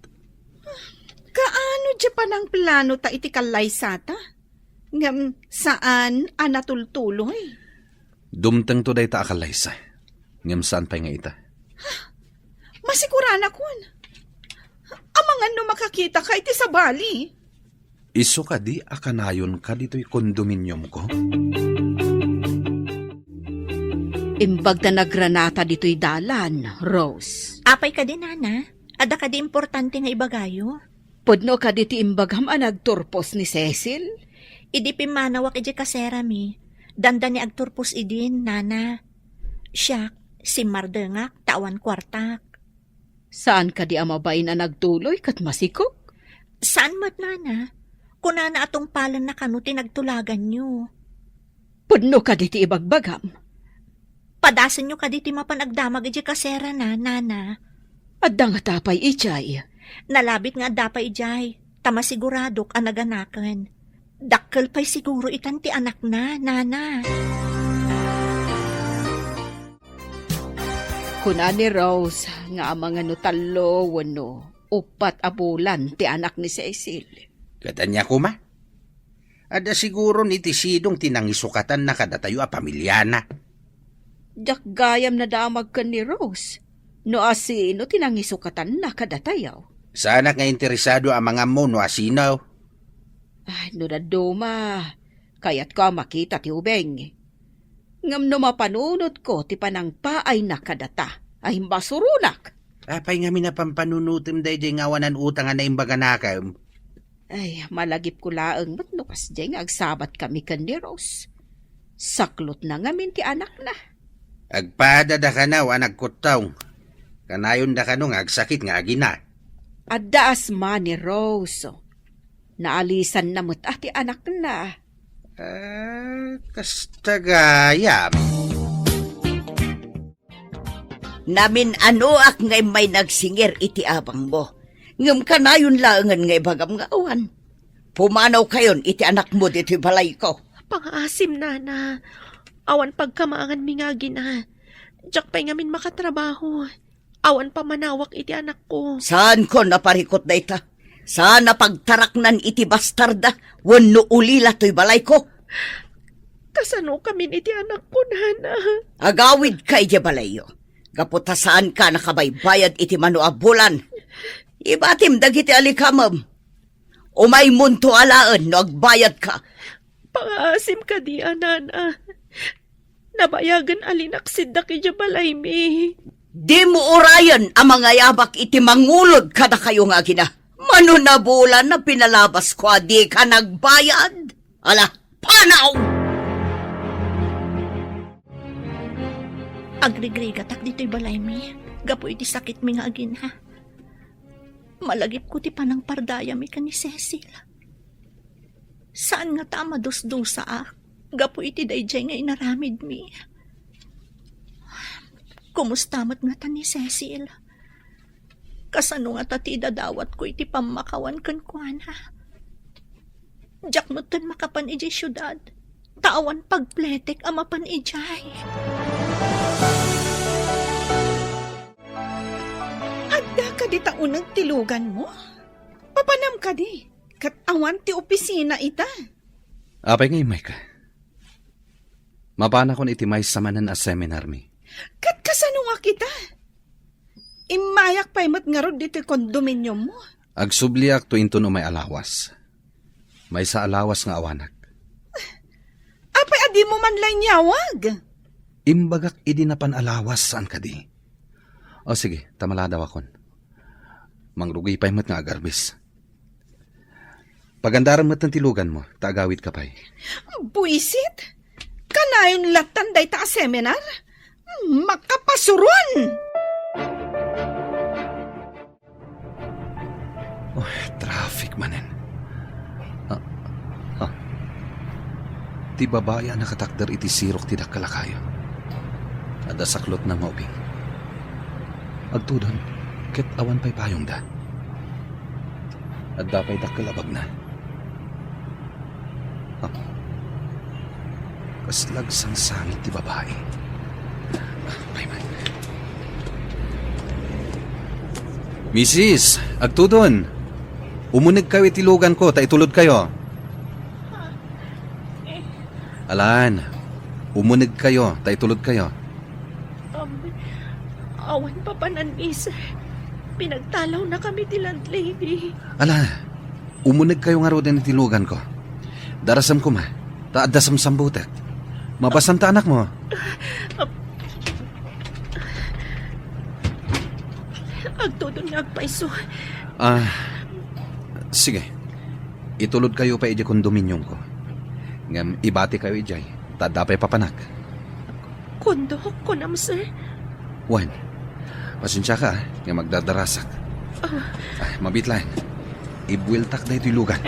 Kaano diay panangplanota iti kallaysata? Ngem saan a natultuloy? Dumtengto dayta a kallaysa. Ngem saan pay nga ita. Masikuranakon. Amangan no makakitaka iti sabali. Isu kadi a kanayonka ditoy kondominiumko? Imbag ta nagranata ditoy dalan, Rose. Apay kadi, nana? Adda kadi importante nga ibagayo? Pudno kadi ti imbagam a nagturpos ni Cecil? Idi pimmanawak idiay kaserami, dandani agturpos idin, nana. Siak, simmardengak ta awan kuartak. Saan kadi a mabain a nagtuloy ket masikog? Saan met, nana. Kunana a tungpalenna kano ti nagtulaganyo. Pudno kadi ti ibagbagam? Padasenyo kadi ti mapan agdamag idiay kaserana, nana. Adda ngata pay idiay? Nalabit nga adda pay idiay, ta masiguradok a naganaken. Dakkel pay siguro itan ti anakna, nana. Kuna ni Rose nga amangan no tallo wenno uppat a bulan ti anak ni Cecil. Ket ania koma? Adda siguron iti sidong ti nangisukatanna kadatayo a pamiliana. Diak gayam nadamag ken ni Rose no asino ti nangisukatanna kadatayo. Saanak nga interesado a mangammo no asino. Ay, no dadduma, kayatko a makita ti ubing. Ngem no mapanunotko ti panangpaayna kadata, ay, imbasuronak. Apay ngamin a pampanunotem daydiay nga awanan utang a naimbaganakem? Ay, malagipko laeng met no kasdiay nga agsabatkami ken ni Rose. Saklotna ngamin ti anakna. Agpadada kano a nagkuttong. Kanayonda kano nga agsakit nga agina. Adda asma ni Rose. Naalisanna met a ti anakna. Ah, kasta gayam. Namin-anoak nga immay nagsingir iti abangmo. Ngem kanayon laengen nga ibagam nga awan. Pumanawkayon iti anakmo ditoy balayko. Pangaasim, nana. Awan pagkamaanganmi nga agina. Diak pay ngamin makatrabaho. Awan pammanawak iti anakko. Saanko a parikut dayta. Saan a pagtaraknan iti bastarda wenno ulila toy balayko. Kasanokamin iti anakko, nana? Agawidka idiay balayyo. Gapu ta saanka a nakabaybayad iti mano a bulan. Ibatim dagiti alikamem. Umaymonto alaen no agbayadka. Pangaasim kadi, nana. Nabayagen a linaksiddak idiay balaymi. Dimo urayen a mangayabak iti mangulod kadakayo nga agina. Mano a bulan a pinalabasko a dika nagbayad? Ala, panaw! Agrigrigatak ditoy balaymi gapu iti sakitmi nga agina. Malagipko ti panangpardayami ken ni Cecil. Saan ngata a madusdusaak gapu iti daydiay nga inaramidmi. Kumusta met ngata ni Cecil? Kasano ngata ti idadawatko iti pammakawan kenkuana? Diak metten makapan idiay siudad, ta awan pagpletek a mapan idiay. Adda kadi ta uneg ti luganmo? Papanam kadi, ket awan ti opisina ita. Apay nga immayka? Mapanakon iti maysa manen a seminarmi. Ket kasano nga kita? Immayak pay met ngarud ditoy kondominiummo. Agsubliak to inton umay a lawas. Maysa a lawas nga awanak. Apay a dimo man la inyawag? Imbagak idi napan a lawas, saan kadi? O sige, ta maladawakon. Mangrugi pay met nga agarbis. Pagandaram met ti luganmo, ta agawidka pay. Buisit! Kanayon lattan dayta a seminar? Makapasuron! Oh, traffic manen. Ah, ah. Ti babai a nakatakder iti sirok ti dakkel a kayo. Adda saklotna nga ubing. Agtudon, ket awan pay payongda. Adda pay dakkel a bagna. Ah. Kasla agsangsangit ti babai. Ah, pay man. Misis, agtudon. Umunegkayo iti luganko ta itulodkayo. Alan, umunegkayo ta itulodkayo. Um, awan papanan, miss. Pinagtalawnakami ti landlady. Ala, umunegkayo ngaruden iti luganko. Darasem koma, ta adda samsambutek. Mabasam ta anakmo. Agtudon nga agpayso. Ah, sige. Itulodkayo pay idiay kondominiumko. Ngem ibatikayo idiay, ta adda pay papanak. Kondok, kunam, sir? Wen, pasensiaka, ah, nga magdardarasak. Ah. Ah, mabiit laeng. Ibueltak daytoy lugan.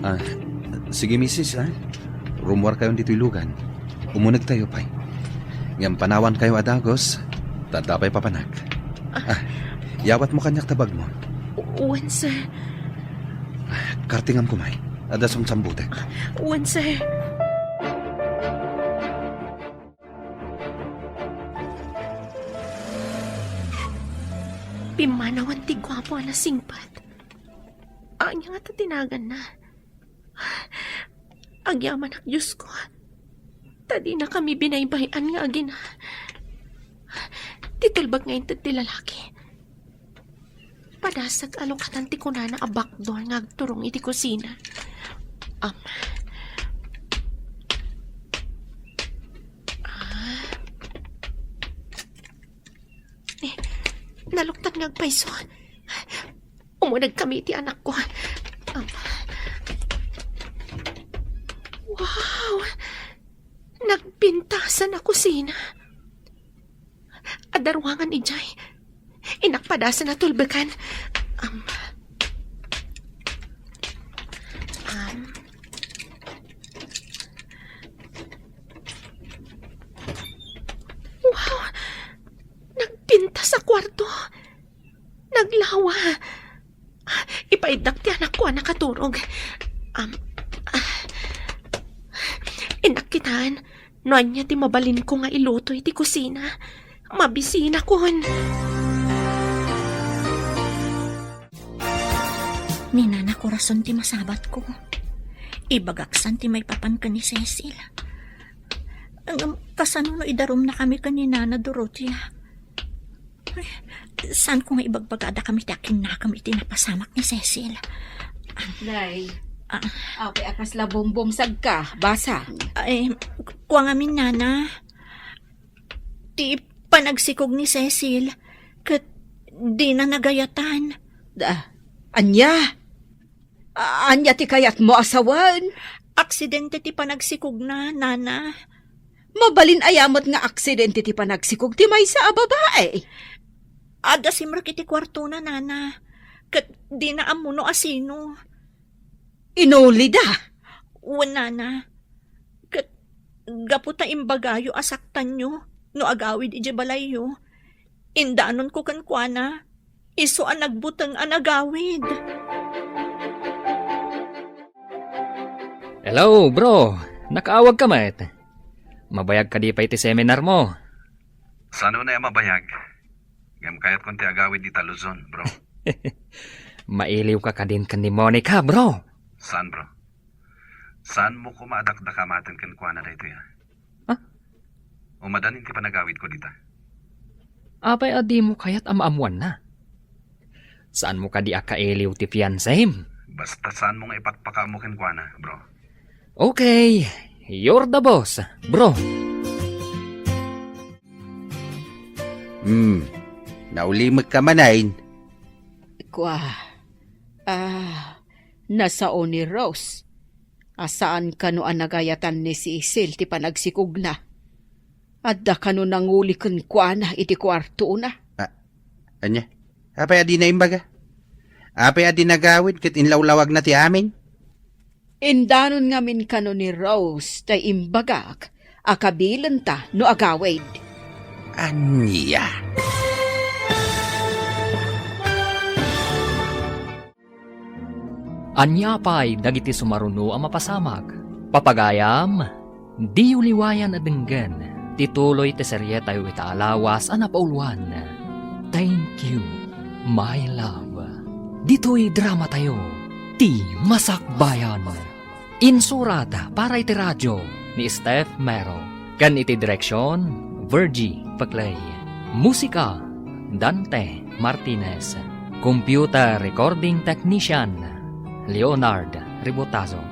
Ah, sige, misis, ah. Rummuarkayon ditoy lugan. Umunegtayo pay. Ngem panawankayo a dagus, ta adda pay papanak. Ah, yawatmo kaniak ta bagmo. Wen, sir. Kartingam koma. Adda samsambutek. Wen, sir. Pimmanawan ti guapo a nasingpet. Ania ngata ti naganna? Agyamanak, Diosko. Ta dinakami binaybay-an nga agina. Ti tulbek nga inted ti lalaki. Padasek a lukatan ti kunana a backdoor nga agturong iti kusina. Am. Ah. Eh, naluktan nga agpayso. Umunegkami iti anakko. Am. Wow! Nagpintasan a kusina. Adda ruangan idiay. Inakpadasan a tulbekan. Am. Am. Wow! Nagpintas a Itdak ti anakko a nakaturog. Am, ah, innak kitan, no ania ti mabalinko nga iluto iti kusina. Mabisinakon. Ni Nana Corazon ti masabatko. Ibagaksan ti maipapan ken ni Cecil. Ngem kasano no idarumnakami ken ni Nana Dorotea? Ay, saanko nga ibagbagada kami ti akinnakam iti napasamak ni Cecil? Nay, Ah. apay a kasla bumbumsagka, basa. Ay, ku-, kua ngamin, Nana. Ti panagsikog ni Cecil, ket dina nagayatan. Da, ania? A-, ania ti kayatmo a sawen? Aksidente ti panagsikogna, Nana. Mabalin aya met nga aksidente ti panagsikog ti maysa a babae? Adda simrek iti kuartona, Nana. Ket dina ammo no asino. Inulida? Wen, Nana. Ket gapu ta imbagayo a saktanyo no agawid idiay balayyo, indanonko kenkuana, isu a nagbuteng a nagawid. Hello, bro. Nakaawag ka met. Mabayag kadi pay ti seminar mo? Saan unay a mabayag? Ngem kayatkon ti agawid ita Luzon, bro. Mailiw ka kadin ken ni Monica, bro. Saan, bro? Saan mo koma a dakdakamaten kenkuana daytoy, a? Ha? Umadanin ti panagawidko dita. Apay a dimo kayat a maammoanna? Saan mo kadi a kailiw ti fiancem? Basta saan mo nga ipakpakaammo kenkuana, bro. Okay, you're the boss, bro. Hmm, naulimek ka manen. Kua, ah, nasao ni Rose a saan kano a nagayatan ni Cecil ti panagsikogna. Adda kano nanguli kenkuana iti kuartona? Ah, ania? Apay a dina imbaga? Apay a dina agawid ket inlawlawagna ti amin? Indanon ngamin kano ni Rose ta imbagak a kabilenta no agawid. Ania? Ania pay dagiti sumaruno a mapasamak? Papagayam, diyo liwayan a denggen ti tuloy ti serietayo ita a lawas a napauluan, Thank You, My Love. Ditoy dramatayo, Ti Masakbayan. Insurat para iti radio ni Steph Mero, ken iti direksion, Virgie Paclay. Musika, Dante Martinez. Computer recording technician, Leonard Ribotazo.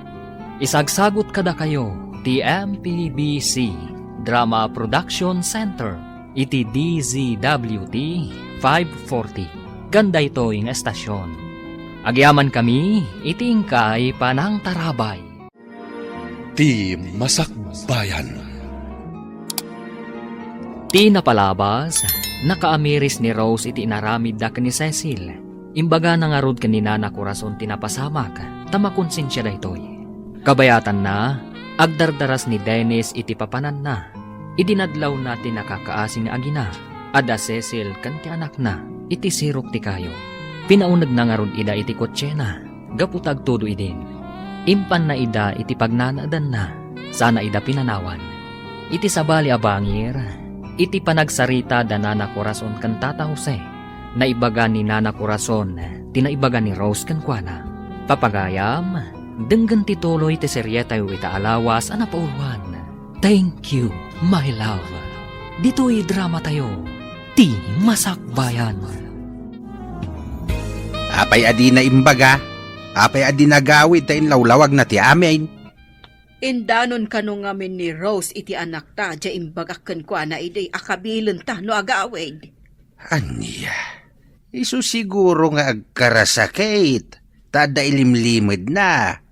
Isagsagut kadakayo ti M P B C Drama Production Center iti D Z W T five forty, ken daytoy nga estasion. Agyamankami iti inkay panangtarabay. Ti Masakbayan. Ti napalabas, nakaamiris ni Rose iti inaramidda ken ni Cecil. Imbagana ngarud ken ni Nana Corazon ti napasamak, ta makonsensia daytoy. Kabayatanna, agdardaras ni Dennis iti papananna. Idi nadlawna ti nakakaasi nga agina, adda Cecil ken ti anakna iti sirok ti kayo. Pinaunegna ngarud ida iti kotsena gapu ta agtudo idin. Impanna ida iti pagnanaedanna, sana ida pinanawan. Iti sabali a bangir, iti panagsarita da Nana Corazon ken Tata Jose, naibaga ni Nana Corazon ti naibaga ni Rose kenkuana. Papagayam, denggen ti tuloy ti serietayo ita a lawas a napauluan. Thank You, My Love. Ditoy dramatayo, Ti Masakbayan. Apay a dina imbaga? Apay a dina agawid ta inlawlawagna ti amin? Indanon kano ngamin ni Rose iti anakta, diay imbagak kenkuana idi a kabilenta no agawid. Ania? Isu siguro nga agkarasakit, ta adda ilimlimedna.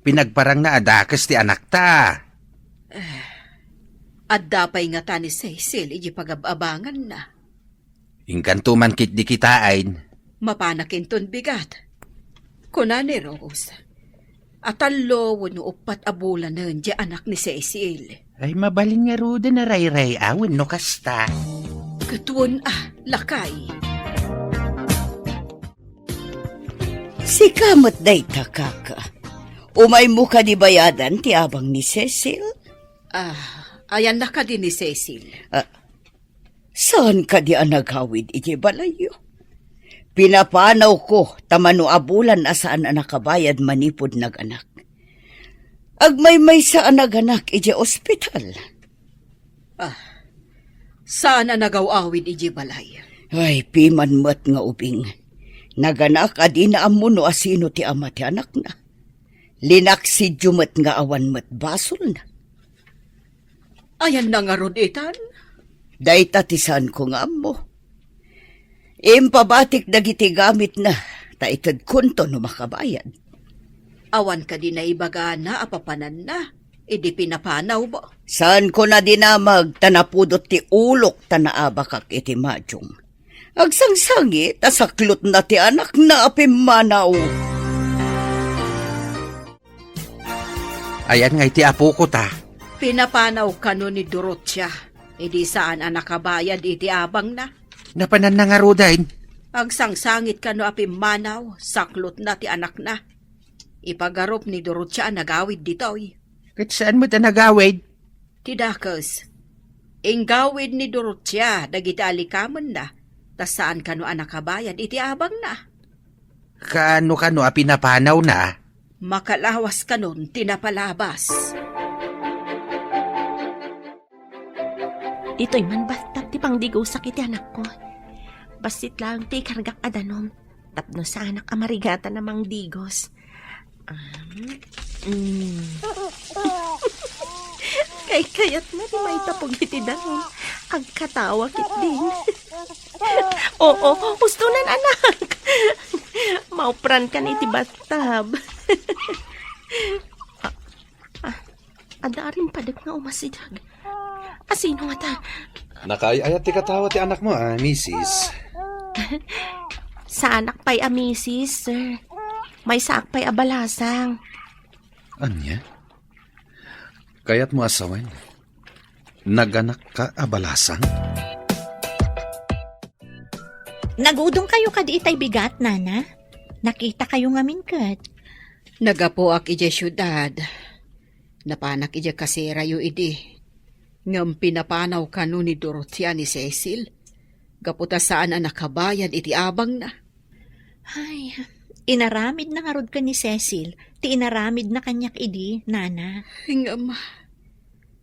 Pinagparangna a dakes ti anakta. Adda pay ngata ni Cecil iti pagab-abanganna. Inkanto man ketdi kitaen. Mapanak inton bigat. Kuna ni Rose, a tallo wenno uppat a bulanen diay anak ni Cecil. Ay, mabalin ngaruden a rayray-aw wenno kasta. Ket wen a, lakay. Sika met dayta, kaka. Umaymo kadi bayadan ti abang ni Cecil? Ah, ayanna kadi ni Cecil? Ah, saan kadi a nagawid iti balayyo? Pinapanawko ta mano a bulan a saan a nakabayad manipud naganak. Agmaymaysa a naganak iti ospital. Ah, saan a nagaw-awid iti balay? Ay, piman met nga ubing. Naganak a dina ammo no asino ti ama ti anakna. Linaksidyo met nga awan met basolna. Ayanna ngarud itan? Dayta ti saanko nga ammo. Impabatik dagiti gamitna, ta itedkonto no makabayad. Awan kadi naibagana a papananna, idi pinapanawmo? Saanko nadinamag ta napudot ti ulok ta naabakak iti madiong. Agsangsangit a saklotna ti anakna a pimmanaw. Ayan nga iti apoko ta. Pinapanaw kano ni Dorotia, idi saan a nakabayad iti abangna. Napananna ngaruden. Agsangsangit kano a pimmanaw, saklotna ti anakna. Ipagarup ni Dorotia a nagawid ditoy. Ket saan met a nagawid? Ti dakes, inggawid ni Dorotia dagiti alikamenna, ta saan kano a nakabayad iti abangna. Kaano kano a pinapanawna? Makalawas kanon ti napalabas. Ditoy man bathtub ti pangdigosak iti anakko. Bassit laeng ti ikargak a danum tapno saanak a marigatan a mangdigos. Um, mm. Kaykayatna ti maitapog iti danum. Agkatawa ketdin. Oo, hustonan, anak. Mauprankan iti bathtub. Ah, ah, adda rimpadek nga umasideg. Asino ngata? Nakaay-ayat ti katawa ti anakmo, a, misis. Saanak pay a misis, sir. Maysaak pay a balasang. Ania? Kayatmo a sawen? Naganakka a balasang? Nagudongkayo kadi itay bigat, nana? Nakitakayo ngamin ket. Naggapuak idiay siudad. Napanak idiay kaserayo idi. Ngem pinapanaw kano ni Dorotia ni Cecil. Gapu ta saan a nakabayad iti abangna. Ay, inaramidna ngarud ken ni Cecil ti inaramidna kaniak idi, nana. Ngem,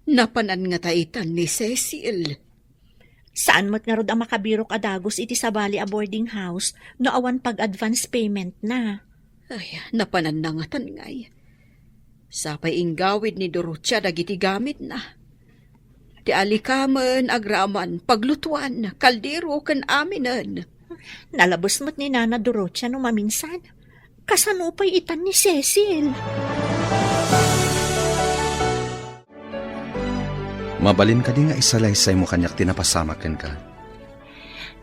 napanan ngata itan ni Cecil? Saan met ngarud a makabirok a dagus iti sabali a boarding house no awan pag-advance payment na. Ay, napananna ngatan ngay. Sapay inggawid ni Dorotia dagiti gamitna. Ti alikamen, agraman, paglutuan, kaldero, ken aminen. Nalabes met ni Nana Dorotia no maminsan. Kasano pay itan ni Cecil? Mabalin kadi nga isalaysaymo kaniak ti napasamak kenka?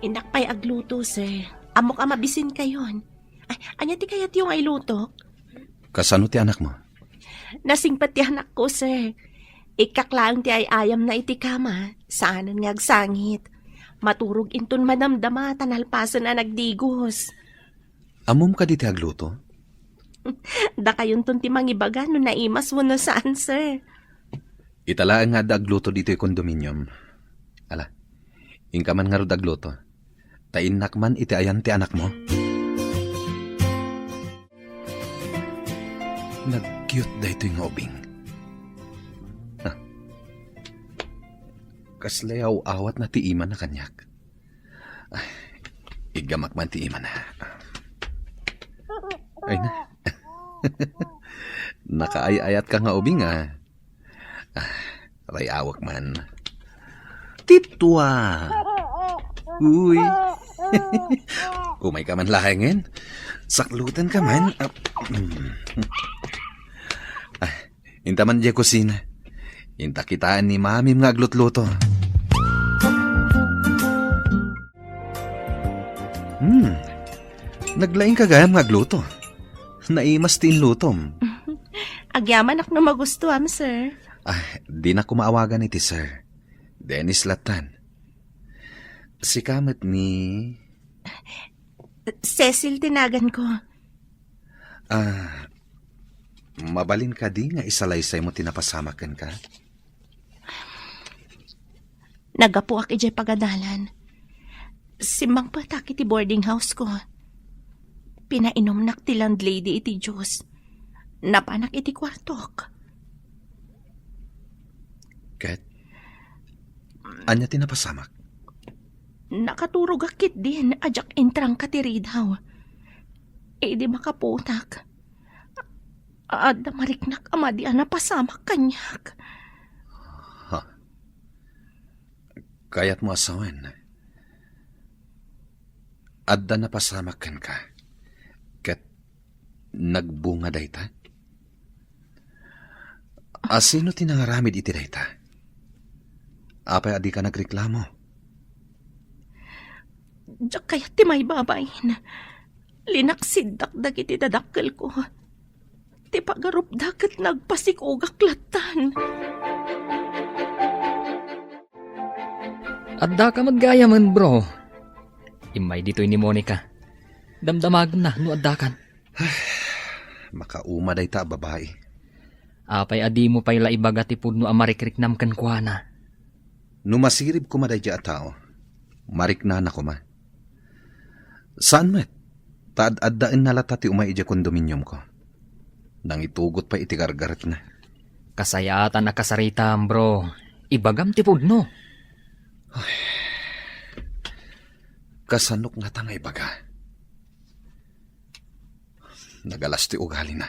Innak pay agluto, sir. Ammok a mabisinkayon. Ay, ania ti kayatyo nga ilutok? Kasano ti anakmo? Nasingpet ti anakko, sir. Ikkak laeng ti ay-ayamna iti kama. Saanen nga agsangit. Maturog inton madamdama ta nalpasen a nagdigos. Ammom kadi ti agluto? Dakayonton ti mangibaga no naimas wenno saan, sir. Ita laeng nga adda agluto ditoy condominium. Ala, inka man ngarud agluto. Ta innak man iti ayan ti anakmo. Nag-cute daytoy nga ubing. Ah. Kasla aw-awatna ti imana kaniak. Ay, iggamak man ti imana. Ay na. Nakaay-ayatka nga ubing, a. Ah, ray-awek man. Ti tua. Uy. Umayka man laengen. Saklutanka man. Ah, mm. Ah, inta man diay kusina. Inta kitaen ni Mamim nga aglutluto. Hmm. Naglaingka gayam nga agluto. Naimas ti inlutom. Agyamanak no magustuam, sir. Ah, dinak koma awagan iti sir. Dennis lattan. Sika met ni Cecil ti naganko. Ah, mabalin kadi nga isalaysaymo ti napasamak kenka? Naggapuak idiay pagadalan. Simmangpetak iti boarding house ko. Pinainumnak ti landlady iti juice. Napanak iti kuartok. Ket, ania ti napasamak? Nakaturogak ketdin a diak intrangka ti ridaw. Idi makaputak, adda mariknak a madi a napasamak kaniak. Ha? Kayatmo a sawen? Adda napasamak kenka, ket nagbunga dayta? Asino ti nangaramid iti dayta? Apay a dika nagreklamo? Diak kayat ti maibabain. Linaksiddak dagiti dadakkelko. Ti pagarupda ket nagpasikogak lattan. Addaka met gayamen, bro. Immay ditoy ni Monica. Damdamagenna no addakan. Makauma dayta a babai. Apay a dimo pay la ibaga ti pudno a marikriknam kenkuana? No masirib koma daydiay a tao, mariknana koma. Saan met, ta ad-addaenna latta ti umay idiay kondominiumko. Nangitugot pay iti gargaretna. Kasayaatan a kasaritam, bro. Ibagam ti pudno. Ay, kasanok ngata nga ibaga? Nagalas ti ugalina.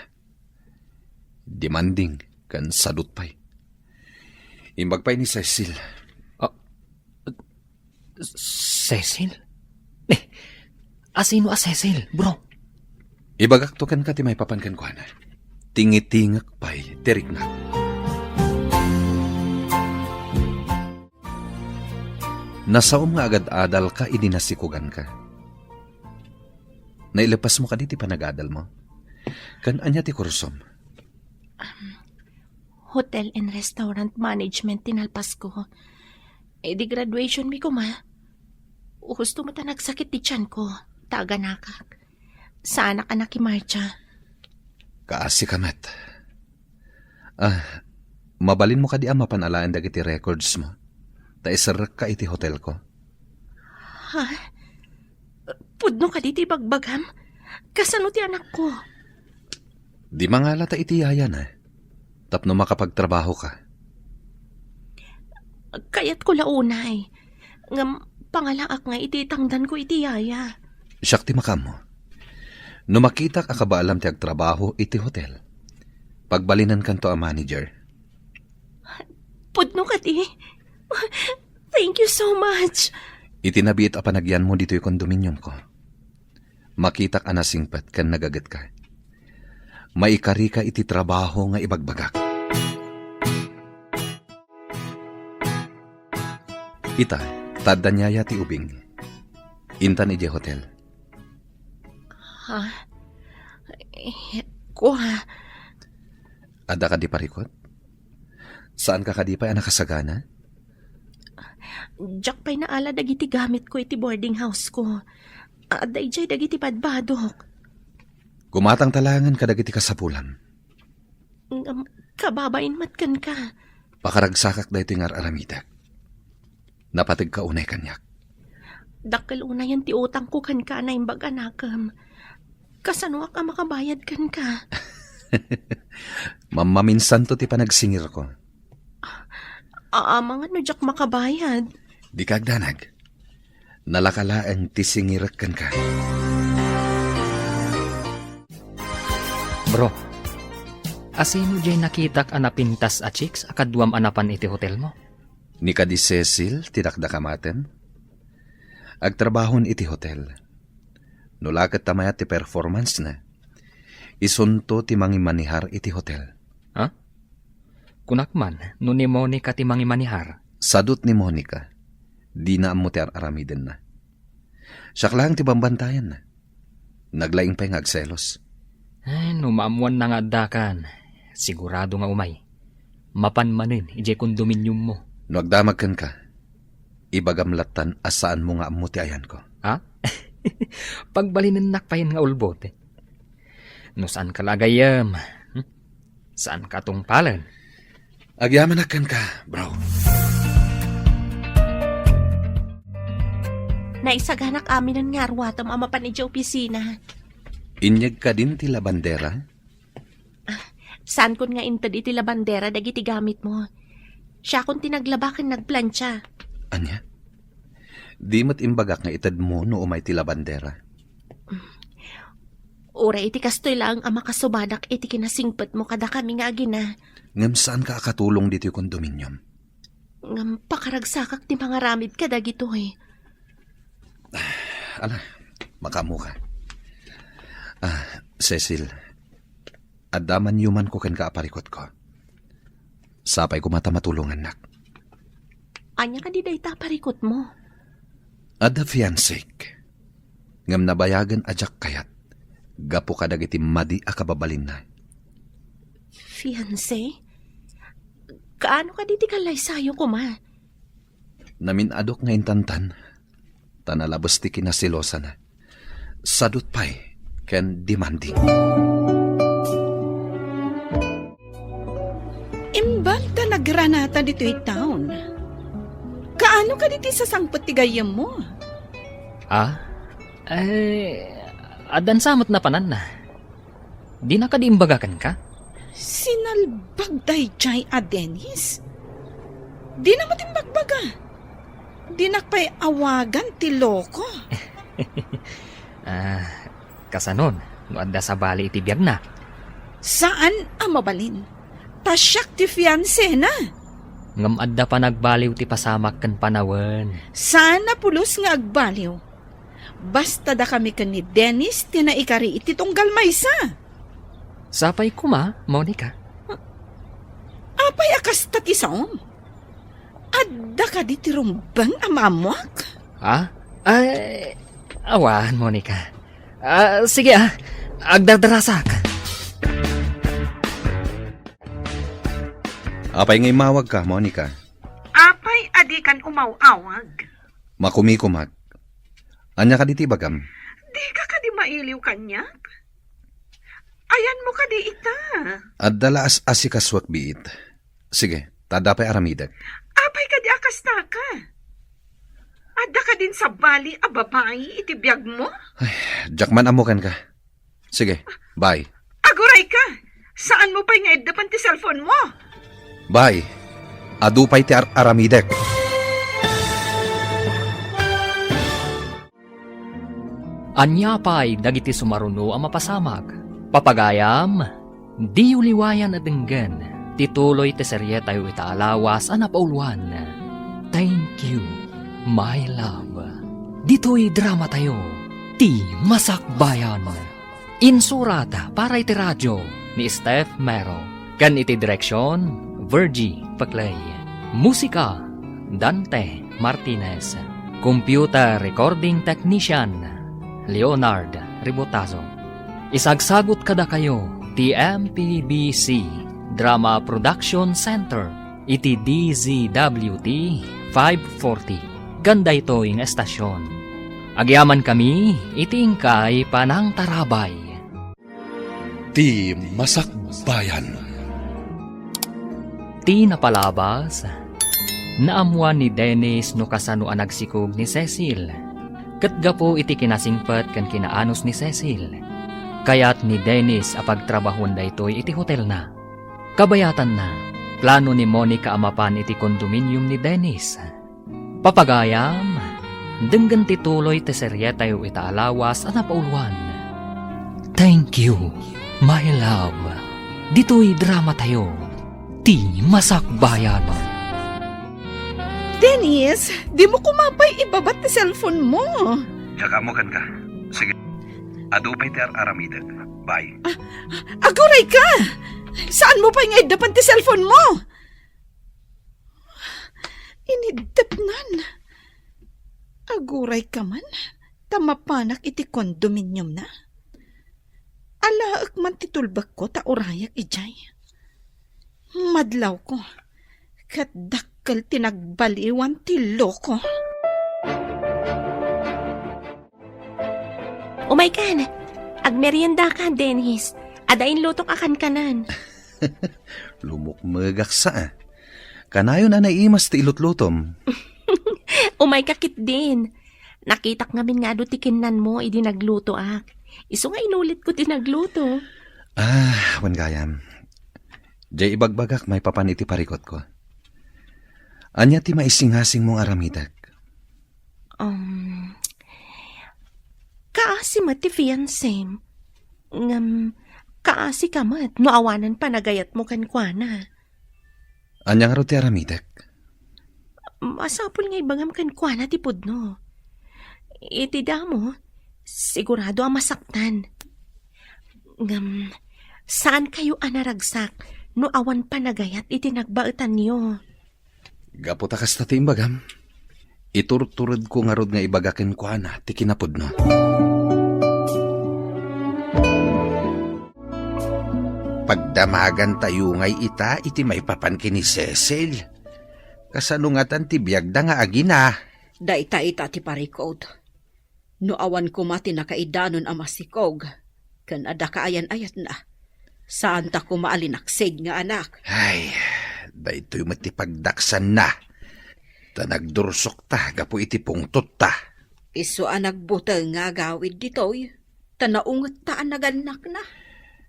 Demanding ken sadut pay. Imbag pay ni Cecil. Ah, Cecil? Eh, asino a Cecil, bro? Ibagakto kenka ti maipapan kenkuana. Tingitingek pay ti riknak. Nasaom nga agad-adalka idi nasikoganka. Nailepasmo kadi ti panagadalmo? Ken ania ti kursom? Um, Hotel and Restaurant Management ti nalpasko. Idi graduation mi koma, husto met a nagsakit ti tianko, ta aganakak. Saanak a nakimartsa. Kaasi ka met. Ah, mabalinmo kadi a mapan alaen dagiti records mo, ta iserrekka iti hotelko? Ha? Pudno kadi ti ibagbagam? Kasano ti anakko? Di mangala ta iti yayana, tapno makapagtrabaho ka. Kayatko la unay. Ngem pangalaak nga iti itangdanko iti yaya. Siak ti makaammo. No makitak a kabaalam ti agtrabaho iti hotel, pagbalinenkanto a manager. Pudno kadi? Thank you so much. Iti nabiit a panagyanmo ditoy kondominiumko, makitak a nasingpet ken nagagetka. Maikarika iti trabaho nga ibagbagak. Ita, ta adda ni yaya ti ubing. Intan idiay hotel. Ha? Eh, kua. Adda kadi parikut? Saanka kadi pay a nakasagana? Diak pay naala dagiti gamitko iti boarding house ko. Adda idiay dagiti badbadok. Gumatangta laengen kadagiti kasapulam. Ngem kababain met kenka. Pakaragsakak daytoy nga ar-aramidek. Napategka unay kaniak. Dakkel unayen ti utangko kenka a naimbag a nakem. Kasanoak a makabayad kenka? Mammaminsanto ti panagsingirko. Amangan no diak makabayad. Dika agdanag. Nalaka laeng ti singirek kenka. Bro, asino diay nakitak a napintas a chicks a kaduam a napan iti hotelmo? Ni kadi Cecil ti dakdakamatem? Agtrabahon iti hotel. No la ket ta mayat ti performance-na, isunto ti mangimanihar iti hotel. Ha? Kunak man, no ni Monica ti mangimanihar? Sadut ni Monica, dina ammo ti ar-aramidenna. Siak laeng ti bambantayanna. Naglaing pay nga agselos. Ay, no maammuanna nga addakan, sigurado nga umay. Mapan manen idiay kondominiummo. No agdamag kenka, ibagam lattan a saanmo nga ammo ti ayanko. Ha? Pagbalinennak payen nga ulbote. No saanka la agayyem, hmm? Saanka a tungpalen. Agyamanak kenka, bro. Naisaganak aminen nga arwatem a mapan idiay opisina. Inyeg kadin ti labandera? Saankon nga inted iti labandera dagiti gamitmo. Siakon ti naglaba ken nagplancha. Ania? Di met imbagak nga itedmo no umay ti labandera. Uray iti kastoy laeng a makasubadak iti kinasingpetmo kadakami nga agina. Ngem saanka a katulong ditoy kondominium? Ngem pakaragsakak ti mangaramid kadagitoy. Ala, makaammoka. Ah, Cecil, adda man yumanko kenka a parikutko. Sapay koma ta matulongannak. Ania kadi dayta a parikutmo? Adda fiancék. Ngem nabayagen a diak kayat gapu kadagiti madi a kababalinna. Fiancé? Kaano kadi ti kallaysayo koma? Namin-adok nga intantan, ta nalabes ti kinaselosana. Sadut pay ken demanding. Imbag ta nagranata ditoy town. Kaano kadi ti sasangpet ti gayyemmo? Ah? Eh, addan sa met napananna. Dina kadi imbaga kenka? Sinalbag daydiay a Dennis? Dina met imbagbaga. Dinak pay awagan ti loko. Ah, kasanon, no adda sabali iti biagna? Saan a mabalin. Ta siak ti fiancéna. Ngem adda panagbaliw ti pasamak ken panawen. Saan a pulos nga agbaliw. Basta dakami ken ni Dennis ti naikari iti tunggal maysa. Sapay koma, Monica. Apay a kasta ti saom? Adda kadi ti rumbeng a maammoak? Ha? Ay, awan, Monica. Ah, sige, ah. Agdardarasak. Apay nga immawagka, Monica? Apay a dikan umaw-awag? Makumikumak. Ania kadi ti ibagam? Dika kadi mailiw kaniak? Ayanmo kadi ita? Adda la as-asikasuak biit. Sige, ta adda pay aramidek. Apay kadi a kastaka? Adda kadin sabali a babai iti biagmo? Ay, diak man ammo kenka. Sige, bye. Aguray ka! Saanmo pay nga iddepen ti cellphone mo? Bye. Adu pay ti ar-aramidek. Ania pay dagiti sumaruno a mapasamak? Papagayam, diyo liwayan a denggen ti tuloy ti serietayo ita a lawas a napauluan, Thank You, My Love. Ditoy dramatayo, Ti Masakbayan. Insurat para iti radio ni Steph Mero, ken iti direksion, Virgie Peclay. Musika, Dante Martinez. Computer recording technician, Leonard Ribotazo. Isagsagut kadakayo ti M P B C Drama Production Center iti D Z W T five forty, ken daytoy nga estasion. Agyamankami iti inkay panangtarabay. Ti Masakbayan. Ti napalabas, naammoan ni Dennis no kasano a nagsikog ni Cecil. Ket gapu iti kinasingpet ken kinaanus ni Cecil, kayat ni Dennis a pagtrabahoen daytoy iti hotelna. Kabayatanna, plano ni Monica a mapan iti kondominium ni Dennis. Papagayam, denggen ti tuloy ti serietayo ita a lawas a napauluan, Thank You, My Love. Ditoy dramatayo, Ti Masakbayan. Dennis, dimo koma pay ibabat ti cellphone mo. Diak ammo kenka. Sige. Adu pay ti ar-aramidek. Bye. Ah, aguray ka! Saanmo pay nga iddepen ti cellphone mo? Iniddepnan. Aguray ka man, ta mapanak iti kondominiumna. Alaek man ti tulbekko ta urayak idiay. Madlawko, ket dakkel ti nagbaliwan ti loko. Umaykan, agmeriendaka, Dennis. Adda inlutok a kankanan. Lumukmegak sa, ah. Kanayon a naimas ti ilutlutom. Umayka ketdin. Nakitak ngamin nga adu ti kinnanmo idi naglutoak. Isu nga inulitko ti nagluto. Ah, wen gayam. Diay ibagbagak maipapan iti parikutko. Ania ti maisingasingmo nga aramidek? Um, kaasi met ti fiancem. Ngem, kaasi ka met no awanan panagayatmo kenkuana. Ania ngarud ti aramidek? Masapul nga ibagam kenkuana ti pudno. Iti damo, sigurado a masaktan. Ngem, saan kayo a naragsak no awan panagayat iti nagbaetanyo. Gapu ta kasta ti imbagam, iturturedko ngarud nga ibaga kenkuana ti kinapudno. Pagdamagantayo ngay ita iti maipapan ken ni Cecil. Kasano ngatan ti biagda nga agina? Dayta ita ti parikut. No awan koma ti nakaidanon a masikog ken adda kaayan-ayatna, saanta koma a linaksid nga anak. Ay, daytoy met ti pagdaksanna. Ta nagdursokta gapu iti pungtotta. Isu a nagbuteng nga agawid ditoy, ta naungetta a nagannakna.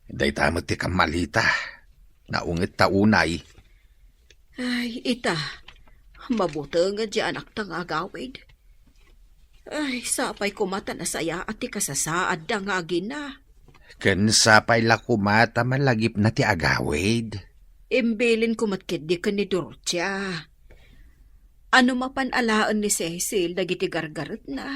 Dayta met ti kammalita. Naungetta unay. Ay, ita, mabuteng nga di anakta nga agawid. Ay, sapay koma ta nasayaat ti kasasaadda nga agina. Ken sapay la koma ta malagipna ti agawid. Imbilinko met ketdi ken ni Dorotia. Ano mapan alaen ni Cecil dagiti gargaretna,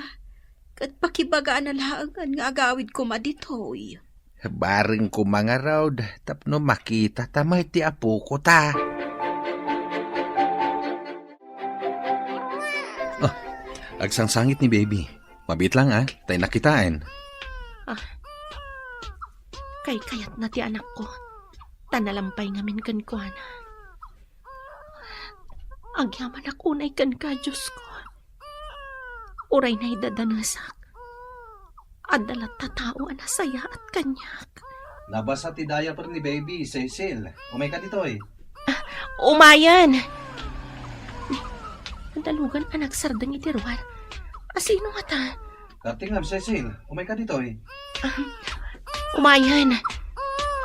ket pakibagaana laengen nga agawid koma ditoy. Bareng koma ngarud tapno makita ta met ti apoko ta. Ah, agsangsangit ni baby. Mabiit lang, ah, ta innak kitaen. Ah, kaykayatna ti anakko, ta nalampay ngamin kenkuana. Agyamanak unay kenka, Diosko. Uray naidadanesak, adda latta tao a nasayaat kaniak. Nabasa ti diaper ni baby, Cecil. Umayka ditoy. Ah, umayen! Nadalugan a nagsardeng iti ruar. Asino ngata? Dartingam, Cecil. Umayka ditoy. Ah, umayen.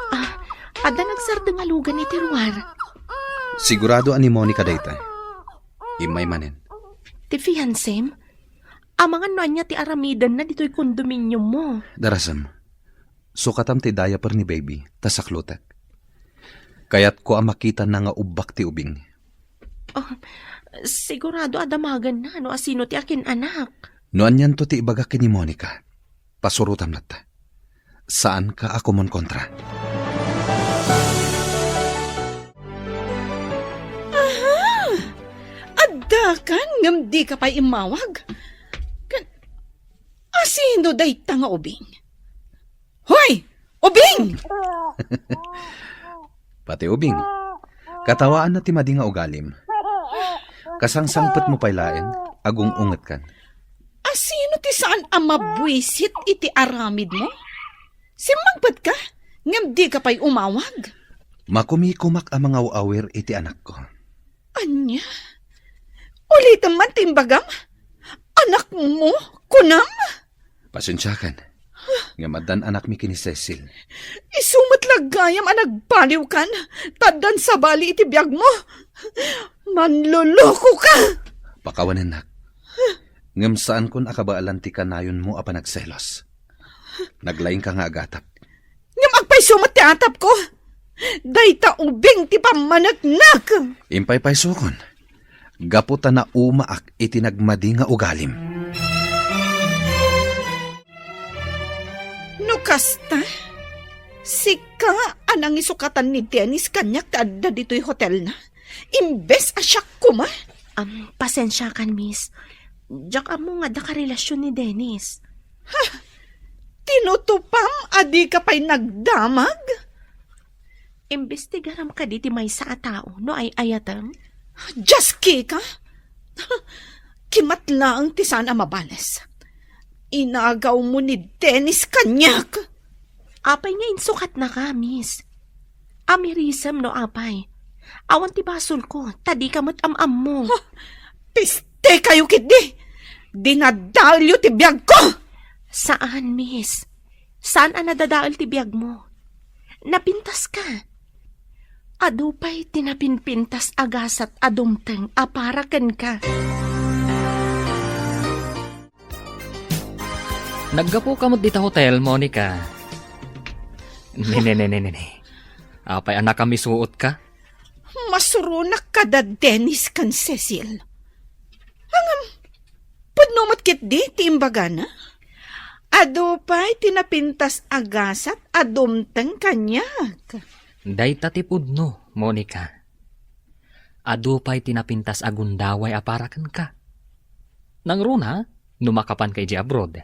Ah, adda nagsardeng a lugan iti ruar. Sigurado a ni Monica dayta. Immay manen. Ti fiancem? Amangan no ania ti aramidenna ditoy kondominiummo. Darasem, sukatam ti diaper ni baby, ta saklotek. Kayatko a makitana nga ubbak ti ubing. Oh, sigurado a damagenna no asino ti akin-anak. No anianto ti ibaga ken ni Monica, pasurotam latta. Saanka a kumonkontra. Aha! Addakan ngem dika pay immawag? Kan-, asino dayta nga ubing? Hoy! Ubing! Pati ubing, katawaanna ti madi nga ugalim. Kasangsangpetmo pay laeng, agung-ungetkan. Asino ti saan a mabuisit iti aramidmo? Simmangpetka, ngem dika pay umawag. Makumikumak a mangaw-awir iti anakko. Ania? Ulitem man ti imbagam? Anakmo, kunam? Pasensiakan. Ngem addan anakmi ken ni Cecil. Isu met la gayam a nagbaliwkan, ta addan sabali iti biagmo. Manlolokoka! Pakawanennak. Ngem saankon a kabaelan ti kanayonmo a panagselos. Naglaingka nga agatap. Ngem agpayso met ti atapko. Dayta ubing ti pammaneknek. Impaypaysokon. Gapu ta naumaak iti nagmadi nga ugalim. No kasta, sika a nangisukatan ni Dennis kaniak ti adda ditoy hotelna, imbes a siak koma? Am, pasensiakan, miss. Diak ammo nga adda karelasion ni Dennis. Ha? Tinutupam a dika pay nagdamag? Imbestigaram kadi ti maysa a tao no ay-ayatem? Dios, Kika! Kimat laeng ti saan a mabales. Inagawmo ni Dennis kaniak! Apay nga insukatnaka, miss? Amirisem no apay. Awan ti basolko, ta dika met am-ammo. Huh! Piste kayo ketdi! Dinadaelyo ti biagko! Saan, miss. Saan a nadadael ti biagmo? Napintaska. Adu pay ti napinpintas a gasat a dumteng a para kenka. Naggapuka met dita hotel, Monica. Ne, ne, ne, ne, ne, ne. Apay a nakamisuotka? Masuronak kada Dennis ken Cecil. Ngem, pudno met ketdi ti imbagana? Adu pay ti napintas a gasat a dumteng kaniak. Dayta ti pudno, Monica. Adu pay ti napintas a gundaway a para kenka. Nangruna, no makapanka idiay abroad.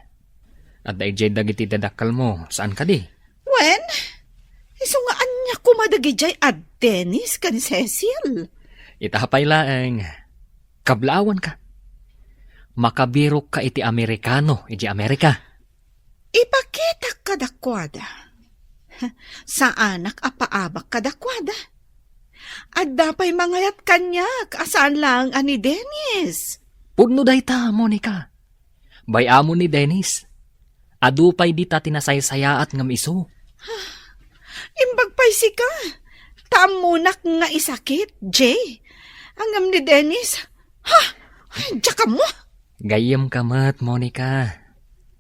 Adda idiay dagiti dadakkelmo, saan kadi? Wen, isu nga ania koma dagidiay a Dennis ken Cecil? Ita pay laeng, kablaawanka. Makabirokka iti Amerikano idiay Amerika. Ipakitak kadakuada. Saanak a paabak kadakuada. Adda pay mangayat kaniak a saan laeng a ni Dennis. Pudno dayta, Monica. Bay-amon ni Dennis. Adu pay dita ti nasaysayaat ngem isu. Imbag pay sika. Ta ammonak nga isakit, Jay. Ngem ni Dennis, ha? Ay, diak ammo. Gayyemka met, Monica.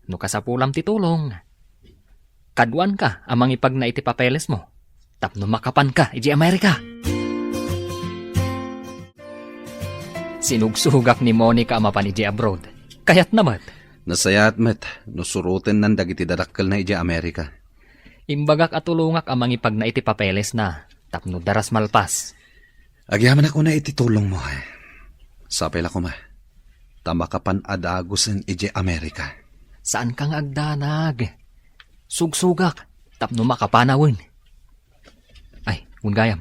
No kasapulam ti tulong, kaduanka a mangipagna iti papelesmo tapno makapanka idiay Amerika. Sinugsugak ni Monica a mapan idiay abroad. Kayatna met. Nasayaat met no surotennan dagiti dadakkelna idiay Amerika. Imbagak a tulongak a mangipagna iti papelesna tapno daras malpas. Agyamanak unay iti tulongmo. Sapay la koma, ta makapan a dagusen idiay Amerika. Saanka nga agdanag. Sugsugak tapno makapanawen. Ay, wen gayam.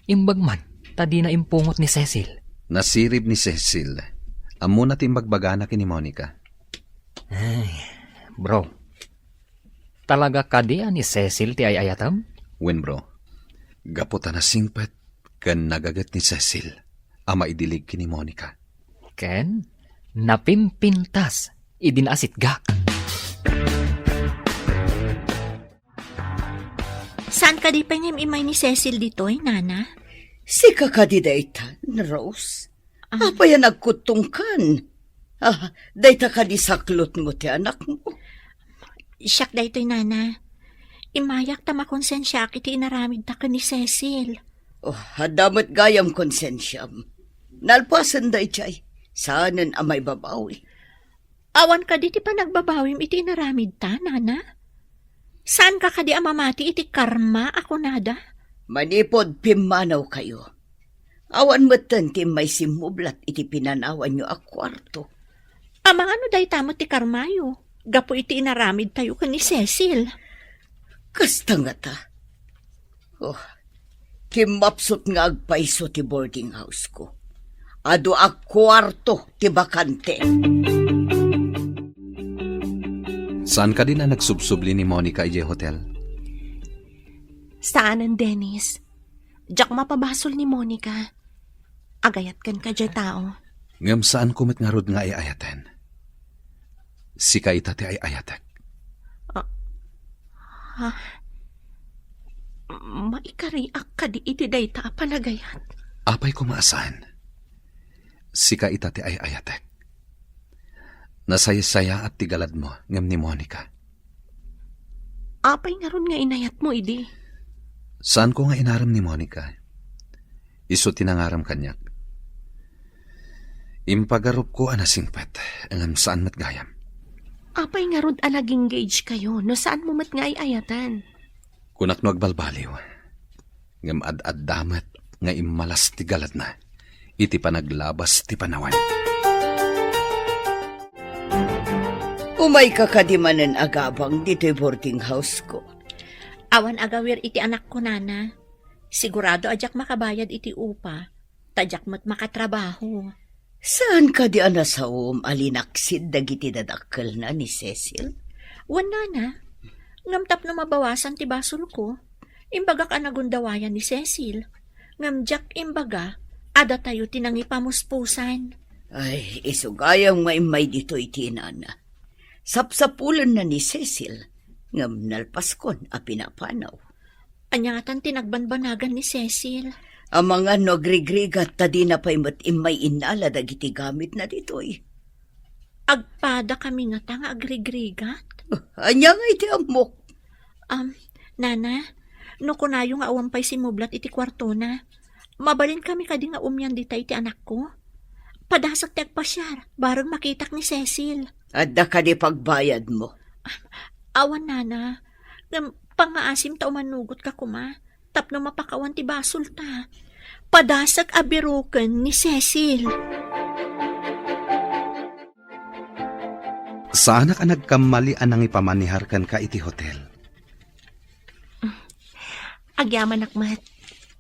Imbag man, ta dina impungot ni Cecil. Nasirib ni Cecil. Ammona ti imbagbagana ken ni Monica. Ay, bro. Talaga kadi a ni Cecil ti ay-ayatem? Wen, bro. Gapu ta nasingpet ken nagaget ni Cecil a maidilig ken ni Monica. Ken napimpintas idi naasitgak. Saan kadi pay nga im-immay ni Cecil ditoy, Nana? Sika kadi daytan, Rose? Ah. Apay a nagkuttongkan? Ah, dayta kadi saklotmo ti anakmo? Siak daytoy, Nana. Immayak ta makonsensiaak iti inaramidta ken ni Cecil. Oh, adda met gayam konsensiam. Nalpasen daydiay. Saanen a maibabawi. Awan kadi ti panagbabawim iti inaramidta, Nana? Saanka kadi a mamati iti karma a kunada? Manipud pimmanawkayo, awan metten ti immaysimmublat iti pinanawanyo a kuarto. Amangan no dayta met ti karmayo gapu iti inaramidtayo ken ni Cecil? Kasta ngata. Oh, kimmapsut nga agpayso ti boarding house ko. Adu a kuarto ti bakante. Saan kadi a nagsubsubli ni Monica idiay hotel? Saanen, Dennis. Diak mapabasol ni Monica. Agayat kenka diay tao. Ngem saanko met ngarud nga ay-ayaten. Sika ita ti ay-ayatek. Ah, ha? Maikariak kadi iti dayta a panagayat? Apay koma a saan? Sika ita ti ay-ayatek. Nasaysayaat ti galadmo ngem ni Monica. Apay ngarud nga inayatmo idi? Saanko nga inarem ni Monica. Isu ti nangarem kaniak. Impagarupko a nasingpet, ngem saan met gayam. Apay ngarud a nag-engage kayo no saanmo met nga ay-ayatan? Kunak no agbalbaliw, ngem ad-adda met nga immalas ti galadna iti panaglabas ti panawen. Umayka kadi manen agabang ditoy boarding house ko. Awan agawir iti anakko, Nana. Sigurado a diak makabayad iti upa, ta diak met makatrabaho. Saan kadi a nasaom a linaksid dagiti dadakkelna ni Cecil? Wen, Nana. Ngem tapno mabawasan ti basolko, imbagak a nagundawayan ni Cecil. Ngem diak imbaga a datayo ti nangipamuspusan. Ay, isu gayam nga immay ditoy ti inana. Sapsapulenna ni Cecil, ngem nalpaskon a pinapanaw. Ania ngatan ti nagbanbanagan ni Cecil? Amangan no agrigrigat ta dina pay met immay innala dagiti gamitna ditoy. Agpada kami ngata nga agrigrigat? Ania nga iti ammok? Um, Nana, no kunayo nga awan pay simmublat iti kuartona, mabalin kami kadi nga umian dita iti anakko? Padasek ti agpasiar, bareng makitak ni Cecil. Adda kadi pagbayadmo? Awan, Nana. Ngem pangngaasim ta umanugot ka koma, tapno mapakawan ti basolta. Padasek a biroken ni Cecil. Saanak a nagkammali a nangipamanihar kenka iti hotel. Agyamanak met,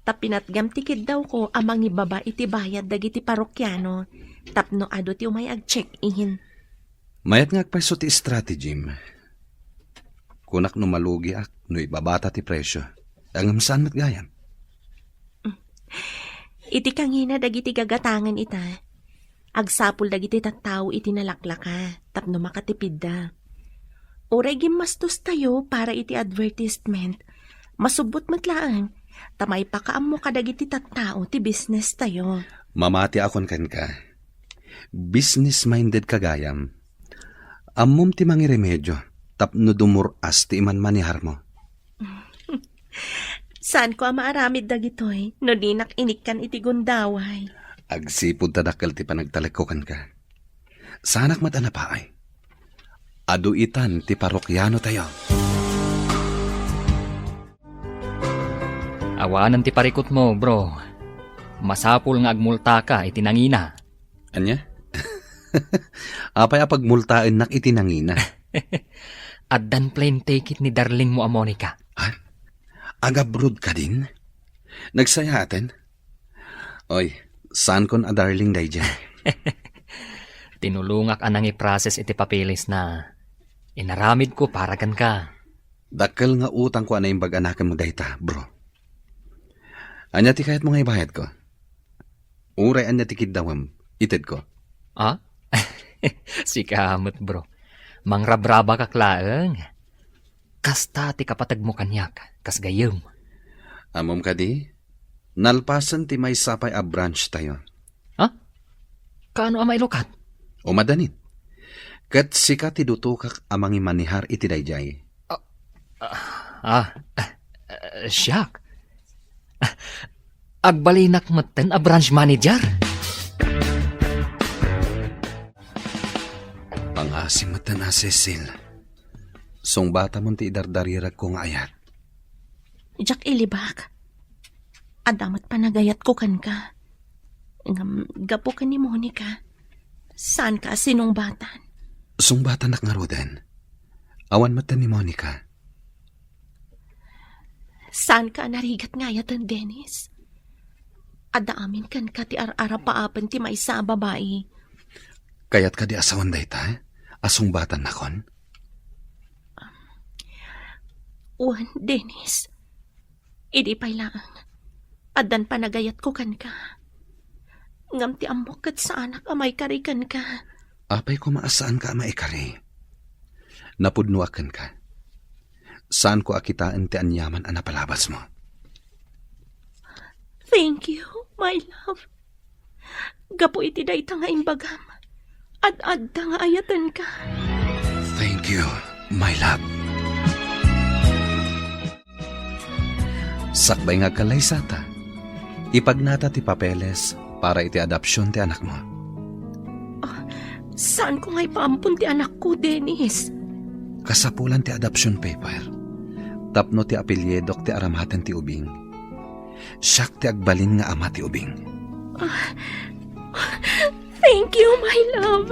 ta pinatgam ti kiddawko a mangibaba iti bayad dagiti parokiano tapno adu ti umay ag-check-in. Mayat nga agpayso ti strategym. Kunak no malugiak no ibabata ti presyo. Ngem saan met gayam? Iti kangina dagiti gagatangen ita, agsapul dagiti tattao iti nalaklaka tapno makatipidda. Uray gimmastostayo para iti advertisement, masubbot met laeng ta maipakaammo kadagiti tattao ti business tayo. Mamatiakon kenka. Business-minded ka gayam. Ammom ti mangiremedio tapno dumur-as ti imanmaniharmo. Saanko a maaramid dagitoy no dinak inikkan iti gundaway. Agsipud ta dakkel ti panagtalekko kenka. Saanak met a napaay. Adu itan ti parokiano tayo. Awanen ti parikutmo, bro. Masapul nga agmultaka iti nangina. Ania? Apay a pagmultaennak iti nangina? Addan plane ticket ni darling mo a Monica. Ha? Agabroad kadin? Nagsayaaten? Oy, saankon a darling daydiay. Tinulongak a nangiprocess iti papeles na. Inaramidko para kenka. Dakkel nga utangko a naimbag a nakem dayta, bro. Ania ti kayatmo nga ibayadko? Uray ania ti kiddawem, itedko. Ah? Sika met, bro. Mangrabrabakak laeng. Kasta ti kapategmo kaniak, kas gayyem. Ammom kadi, nalpasen ti maysa pay a branch tayo. Ha? Kaano a mailukat? Umadanin. Ket sika ti dutokak a mangimanihar iti daydiay. Ah, ah, ah, siak. Agbalinak metten a branch manager. Pangasim metten a Cecil. Sungbatamon ti idardariregko nga ayat. Diak ilibak. Adda met panagayatko kenka. Ngem gapu ken ni Monica, saanka a sinungbatan. Sungbatanak ngaruden. Awan metten ni Monica. Saanka a narigat nga ayaten, Dennis. Adda amin kenka ti ar-arapaapen ti maysa a babai. Kayat kadi a sawen dayta, a sungbatannakon? Wen, Dennis. Idi pay laeng, addan panagayatko kenka. Ngem ti ammok ket saanak a maikari kenka. Apay koma a saanka a maikari? Napudnoak kenka. Saanko a kitaen ti aniaman a napalabasmo. Thank you, my love. Gapu iti dayta nga imbagam, ad-adda nga ayatenka. Thank you, my love. Sakbay nga agkallaysata, ipagnata ti papeles para iti adoption ti anakmo. Ah, saanko nga ipaampon ti anakko, Dennis? Kasapulan ti adoption paper tapno ti apelyidok ti aramaten ti ubing. Siak ti agbalin nga ama ti ubing. Ah, thank you, my love.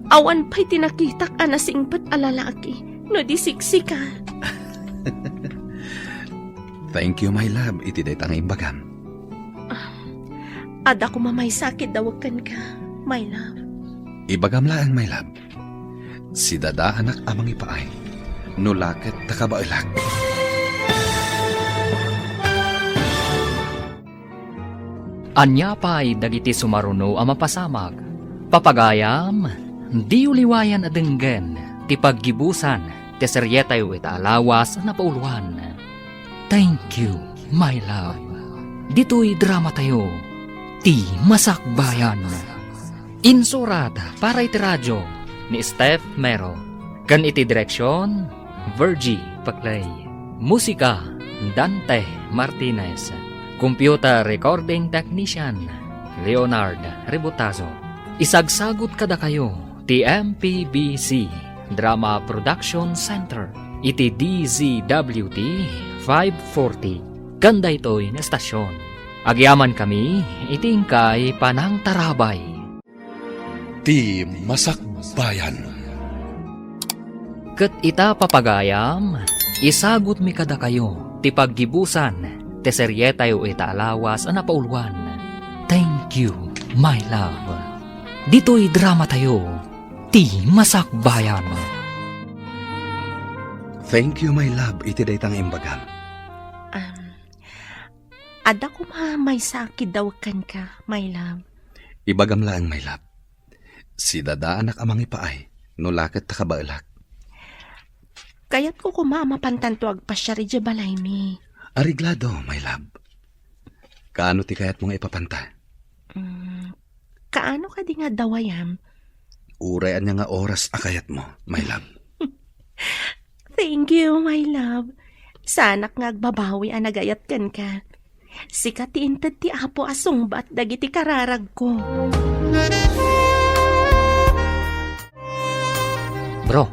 Awan pay ti nakitak a nasingpet a lalaki no di siksika. Thank you, my love, iti dayta nga imbagam. Ah, adda koma maysa a kiddawek kenka, my love. Ibagam laeng, my love. Sidadaanak a mangipaay. no la ket ta kabaelak. Ania pay dagiti sumaruno a mapasamak? Papagayam, diyo liwayan a denggen ti paggibusan ti serietayo ita a lawas a napauluan. Thank you, my love. Ditoy dramatayo, Ti Masakbayan. Insurat para iti radyo ni Steph Mero. Ken iti direksion, Virgie Paclay. Musika, Dante Martinez. Computer recording technician, Leonard Rebotazo. Isagsagut kadakayo ti M P B C Drama Production Center iti D Z W T five forty. Ken daytoy nga estasion, agyamankami iti inkay panangtarabay. Ti Masakbayan. Ket ita, papagayam, isagutmi kadakayo ti paggibusan ti serietayo ita a lawas a napauluan. Thank you, my love. Ditoy dramatayo, Ti Masakbayan. Thank you, my love, iti dayta nga imbagam. Um, Adda koma maysa a kiddaw kenka, my love. Ibagam laeng, my love. Sidadaanak a mangipaay, no la ket ta kabaelak. Kayatko koma a mapantanto agpasiar idiay balaymi. Areglado, my love. Kaano ti kayatmo nga ipapanta? Mm, kaano kadi nga dawayam? Uray ania nga oras a kayatmo, my love. Thank you, my love. Saanak nga agbabawi a nagayat kenka. Sika ti inted ti Apo a sungbat dagiti kararagko. Bro,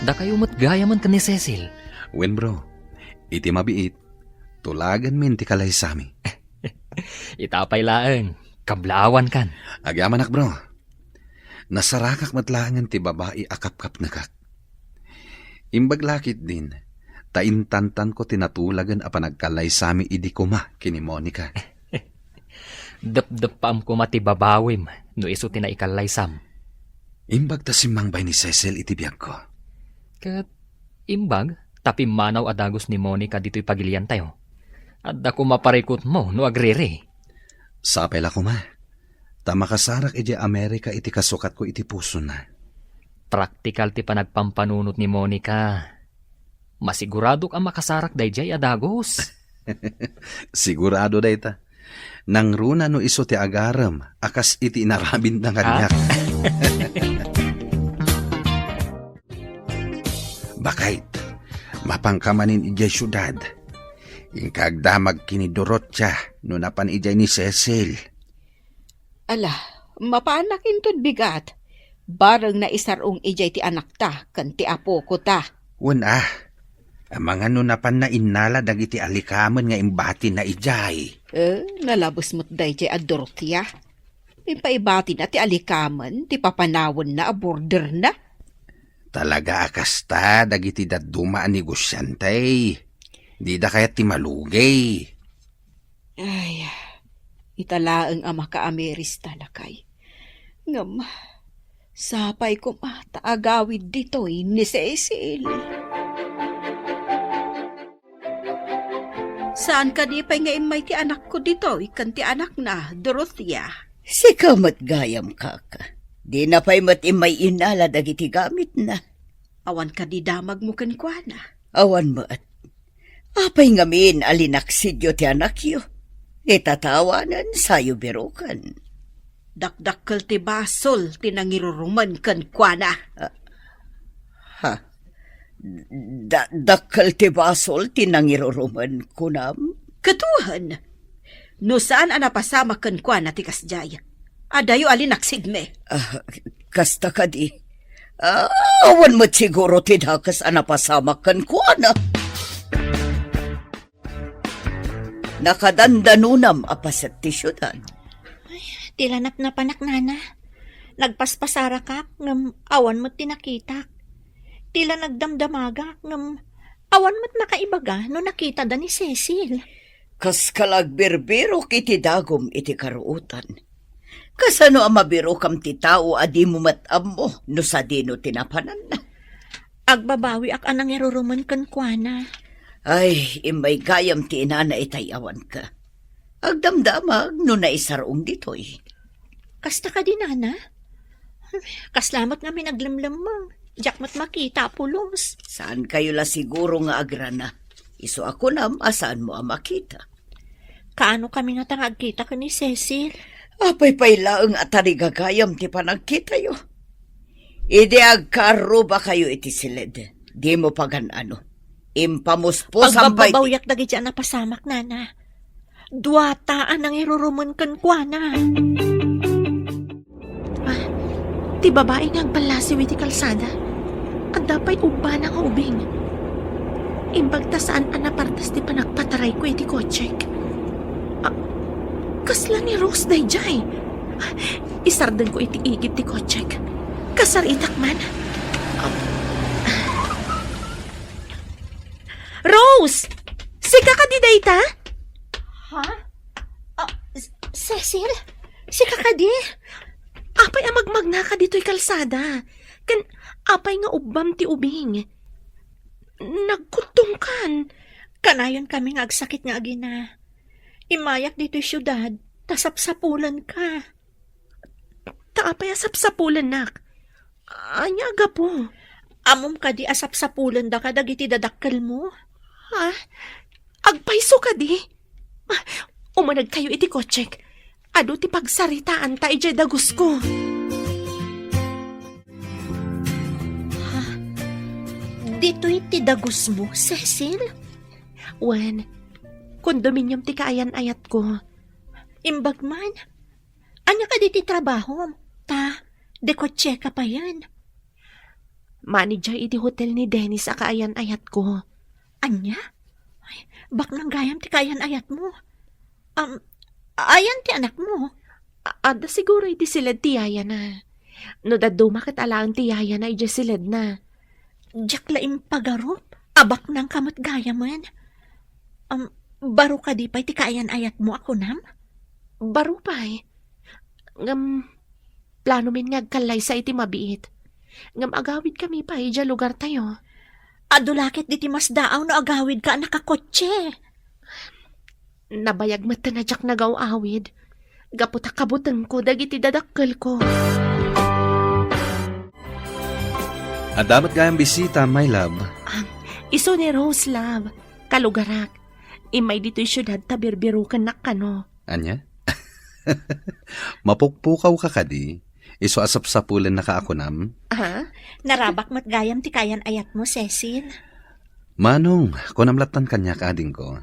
dakayo met gayamen ken ni Cecil. Wen, bro. Iti mabiit, tulaganmin ti kalaysami. Ita pay laeng, kablaawankan. Agyamanak, bro. Nasarangak met laengen ti babai a kapkapnekak. Imbag la ketdin, ta intantanko ti natulagen a panagkalaysami idi koma ken ni Monica. Depdeppaam koma ti babawim no isu ti naikalaysam. Imbag ta simmangbay ni Cecil iti biagko. Ket imbag ta pimmanaw a dagus ni Monica ditoy pagiliantayo. Adda koma parikutmo no agriri. Sapay la koma, ta makasarak idiay Amerika iti kasukatko iti pusona. Praktikal ti panagpampanunot ni Monica. Masiguradok a makasarak daydiay a dagus. Sigurado dayta. Nangruna no isu ti agarem a kas iti inaramidna kaniak. Bakit? Mapanka manen idiay siudad. Inka agdamag ken ni Dorothea no napan idiay ni Cecil. Ala, mapanak inton bigat. Bareng naisar-ong idiay ti anakta ken ti apokota. Wen a, amangan no napanna innala dagiti alikamen nga imbatina idiay. Eh, nalabes met daydiay a Dorothea. Impaibatina ti alikamen ti papanawenna a borderna. Talaga a kasta dagiti dadduma a negosiante. Dida kayat ti malugay. Ay, ita laeng a makaamiris ta, lakay. Ngem, sapay koma ta agawid ditoy ni Cecil. Saan kadi pay nga immay ti anakko ditoy ken ti anakna, Dorothea? Sika met gayam, kaka. Dina pay met immay innala dagiti gamitna. Awan kadi damagmo kenkuana? Awan met. Apay ngamin a linaksidyo ti anakyo? Itatawanen, sayo biroken. Dakdakkel ti basol ti nangirurumen kenkuana. Ah, ha? Da-, dakkel ti basol ti nangirurumen, kunam? Ket wen, no saan a napasamak kenkuana ti kasdiay, adayo a linaksidmi. Ah, kasta kadi. Ah, awan met siguro ti dakes a napasamak kenkuana. Nakadandanonam a paset ti siudad. Ay, ti la napnapanak, nana. Nagpaspasarakak, ngem awan met ti nakitak. Ti la nagdamdamagak, ngem awan met nakaibaga no nakitada ni Cecil. Kaskala agbirbirok iti dagum iti karuotan. Kasano a mabirokam ti tao a dimo met ammo no sadino ti napananna? Agbabawiak a nangirurumen kenkuana. Ay, immay gayam ti inana itay awanka. Agdamdamag no naisarong ditoy. Kasta kadi, nana? Kasla met ngamin aglemlemmeng. Diak met makita a pulos. Saan kayo la siguro nga agrana? Isu a kunam a saan mo a makita. Kaano kami ngata nga agkita ken ni Cecil? Apay pay laeng a tarigagayam ti panagkitayo. Idi agkarruba kayo iti siled, di mo pagan-ano. Impamuspusan pay ti Agbabbawyak dagiti a napasamak, nana. Duata a nangirurumen kenkuana. Ah, ti babai nga agballasiw iti kalsada. Adda pay ubbana nga ubing. Imbag ta saan a napartas ti panagpatarayko iti kotsek. Ah, kasla ni Rose daydiay. Isardengko iti igid ti kotsek. Kasaritak man. Ah. Rose! Sika kadi dayta? Ha? Ah, S-, Cecil? Sika kadi? Apay a magmagnaka ditoy kalsada? Ken apay nga ubbam ti ubing? Nagkuttongkan. Kanayon kami nga agsakit nga agina. Immayak ditoy siudad, ta sapsapulenka. Ta apay a sapsapulennak? Ania a gapu? Ammom kadi a sapsapulendaka dagiti dadakkelmo? Ha? Agpayso kadi? Ah, umanegkayo iti kotsek. Adu ti pagsaritaanta idiay dagusko. Ha? Ditoy ti dagusmo, Cecil? Wen, kondominium ti kaayan-ayatko. Imbag man? Ania kadi ti trabahom? Ta, dikotseka payen. Manager iti hotel ni Dennis a kaayan-ayatko. Ania? Ay, baknang gayam ti kaayan-ayatmo. Um, ayan ti anakmo? A-, adda siguro iti siled ti yayana. No dadduma ket alaen ti yayana idiay siledna. Diak la impagarup a baknangka met gayamen. Um, baro kadi pay ti kaayan-ayatmo a kunam? Baro pay. Ngem, planomin nga agkallaysa iti mabiit. Ngem agawidkami pay idiay lugartayo. Adu la ket diti masdaaw no agawidka a nakakotse. Nabayag met a diak nagaw-awid. Gapu ta kabutengko dagiti dadakkelko. Adda met gayam bisita, my love. Ah, isu ni Rose, love. Kalugarak. Immay ditoy siudad ta birbirukennak kano. Ania? Mapukpukaw ka kadi? Isu a sapsapulennaka a kunam? Ha? Narabak met gayam ti kaayan-ayatmo, Cecil. Manong, kunam lattan kaniak, adingko.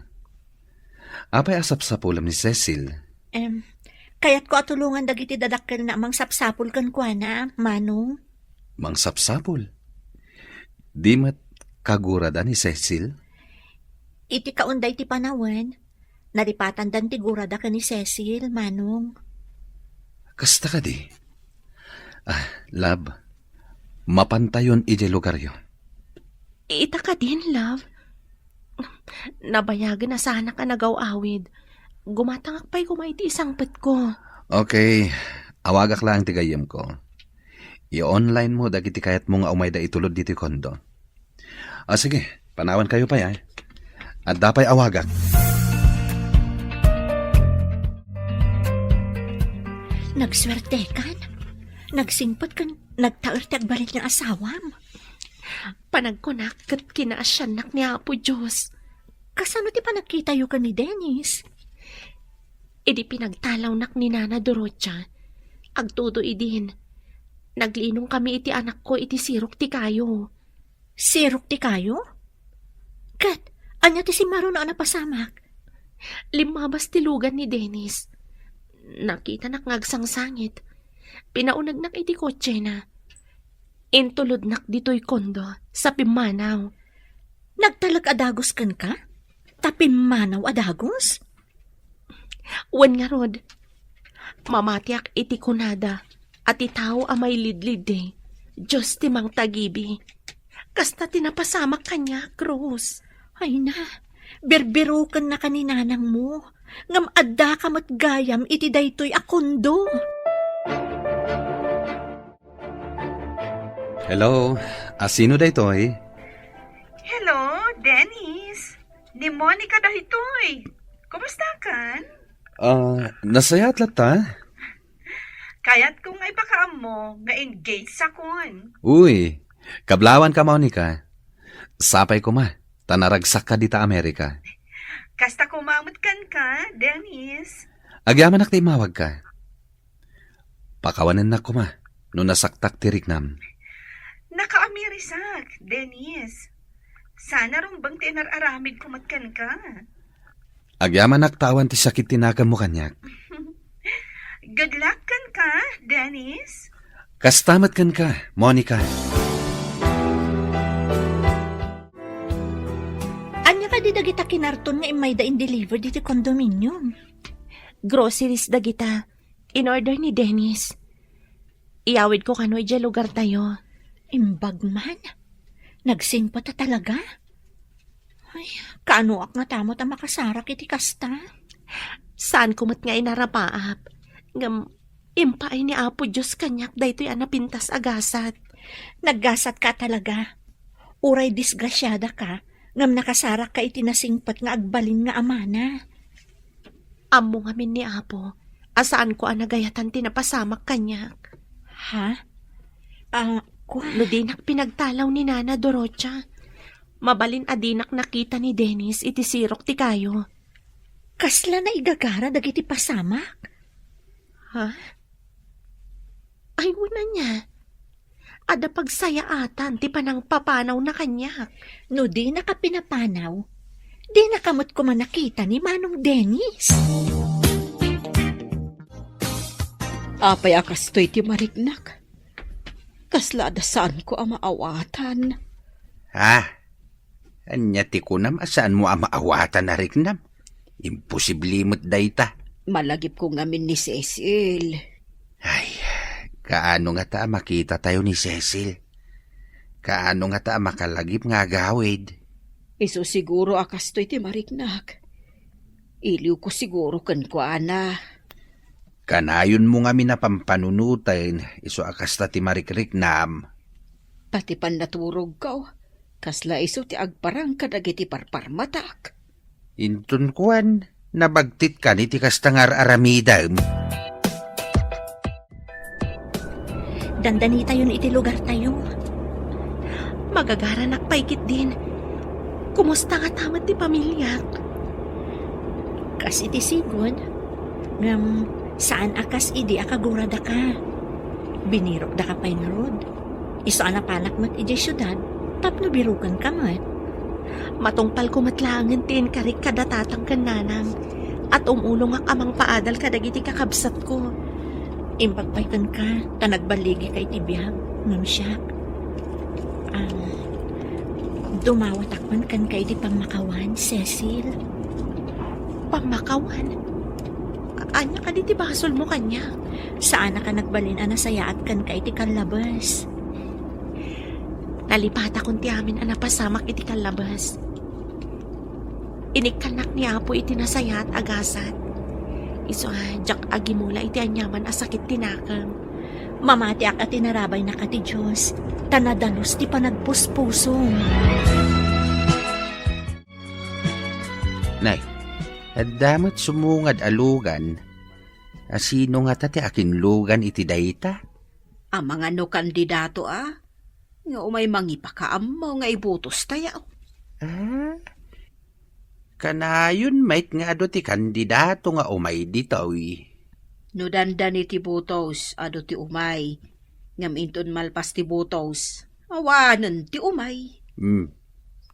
Apay a sapsapulem ni Cecil? Em, kayatko a tulongan dagiti dadakkelna a mangsapsapul kenkuana, Manong. Mangsapsapul? Di met kagurada ni Cecil? Iti kaunday ti panawen, nalipatandan ti gurada ken ni Cecil, Manong. Kasta kadi? Ah, love, mapantayon idiay lugaryo. Ita kadin, love? Nabayagen a saanak a nagaw-awid. Gumatangak pay koma iti isangpetko. Okay, awagak laeng ti gayyemko. I-online mo dagiti kayatmo nga umayda itulod ditoy kondo. Ah, sige, panawankayo pay, ay. Adda pay awagak. Nagsuertekan. Nagsingpet ken nagtaer ti agbalin nga asawam. Panagkunak ket kinaasiannak ni Apo Dios. Kasano ti panagkitayo ken ni Dennis? Idi pinagtalawnak ni Nana Dorotia, agtudo idin, naglinong kami iti anakko iti sirok ti kayo. Sirok ti kayo? Ket, ania ti simmaruno a napasamak? Limmabas ti lugan ni Dennis. Nakitanak nga agsangsangit. Pinaunegnak iti kotsena. Intulodnak ditoy kondo sa pimmanaw. Nagtalek a dagus kenka? Ta pimmanaw a dagus? Wen ngarud, mamatiak iti kunada a ti tao a mailidliddi, Dios ti mangtagibi. Kasta ti napasamak kaniak, Rose. Ay na, birbirokennaka ni nanangmo, ngem addaka met gayam iti daytoy a kondo. Hello, asino daytoy? Hello, Dennis. Ni Monica daytoy. Kumusta kan? Ah, nasayaat latta? Kayatko nga ipakaammo nga engaged akon. Uy, kablawan ka, Monica. Sapay koma, ta naragsak ka dita Amerika. Kasta koma met kenka, Dennis. Agyamanak ta immawag ka. Pakawanennak koma no nasaktak ti riknam. Nakaamirisak, Dennis. Sana rumbeng ti inar-aramidko met kenka. Agyamanak ta awan ti sakit ti nakemmo kaniak. Good luck kenka, Dennis. Kasta met kenka, Monica. Ania kadi dagita kinarton nga immayda in-deliver diti condominium? Groceries dagita. In-order ni Dennis. Iyawidko kano idiay lugartayo. Imbag man. Nagsingpet a talaga? Ay, kaanoak ngata met a makasarak iti kasta? Saanko met nga inarapaap. Ngem, impaay ni Apo Dios kaniak daytoy a napintas a gasat. Naggasat ka talaga. Uray disgrasiada ka, ngem nakasarak ka iti nasingpet nga agbalin nga amana. Ammo ngamin ni Apo a saanko a nagayatan ti napasamak kaniak. Ha? Ah, kua? No dinak pinagtalaw ni Nana Dorocha, mabalin a dinak nakita ni Dennis iti sirok ti kayo. Kasla naigagara dagiti pasamak? Ha? Ay, wen ania. Adda pagsayaatan ti panangpapanawna kaniak. No dinaka pinapanaw, dinaka met koma nakita ni Manong Dennis. Apay a kastoy ti mariknak? Kasla adda saanko a maawatan. Ha? Ania ti kunam a saanmo a maawatan a riknam? Imposible met dayta. Malagipko ngamin ni Cecil. Ay, kaano ngata a makitatayo ni Cecil? Kaano ngata a makalagip nga agawid? Isu siguro a kastoy ti mariknak. Iliwko siguro kenkuana. Kanayonmo ngamin a pampanunoten isu a kasta ti marikriknam. Pati pannaturogko, kasla isu ti agparang kadagiti parparmatak. Inton kuan, nabagtit kani ti kasta nga ar-aramidem? Dandanitayon iti lugartayo. Magagaranak pay ketdin. Kumusta ngata met ti pamiliak? Kas iti sigud, ngem saan a kas idi a kaguradaka. Binirokdaka pay ngarud. Isu a napanak met idiay siudad tapno birokenka met. Matungpalko met laengen ti inkarik kada tatang ken nanang, a tumulongak a mangpaadal kadagiti kakabsatko. Imbag pay kenka ta nagballigika iti biag, ngem siak, um, dumawatak man kenka iti pammakawan, Cecil. Pammakawan? A-, ania kadi ti basolmo kaniak? Saanak a nagbalin a nasayaat kenka iti kallabes. Nalipatakon ti amin a napasamak iti kallabes. Inikkannak ni Apo iti nasayaat a gasat. Isu a diak agimula iti aniaman a sakit ti nakem. Mamatiak a tinarabaynaka ti Dios, ta nadalus ti panagpuspusom. Nay, adda met sumungad a lugan. Asino ngata ti akinlugan iti dayta? Amangan no kandidato a, nga umay mangipakaammo nga ibutostayo. Ah? Kanayon met nga adu ti kandidato nga umay ditoy. No dandani ti butos, adu ti umay. Ngem inton malpas ti butos, awanen ti umay. Hmm.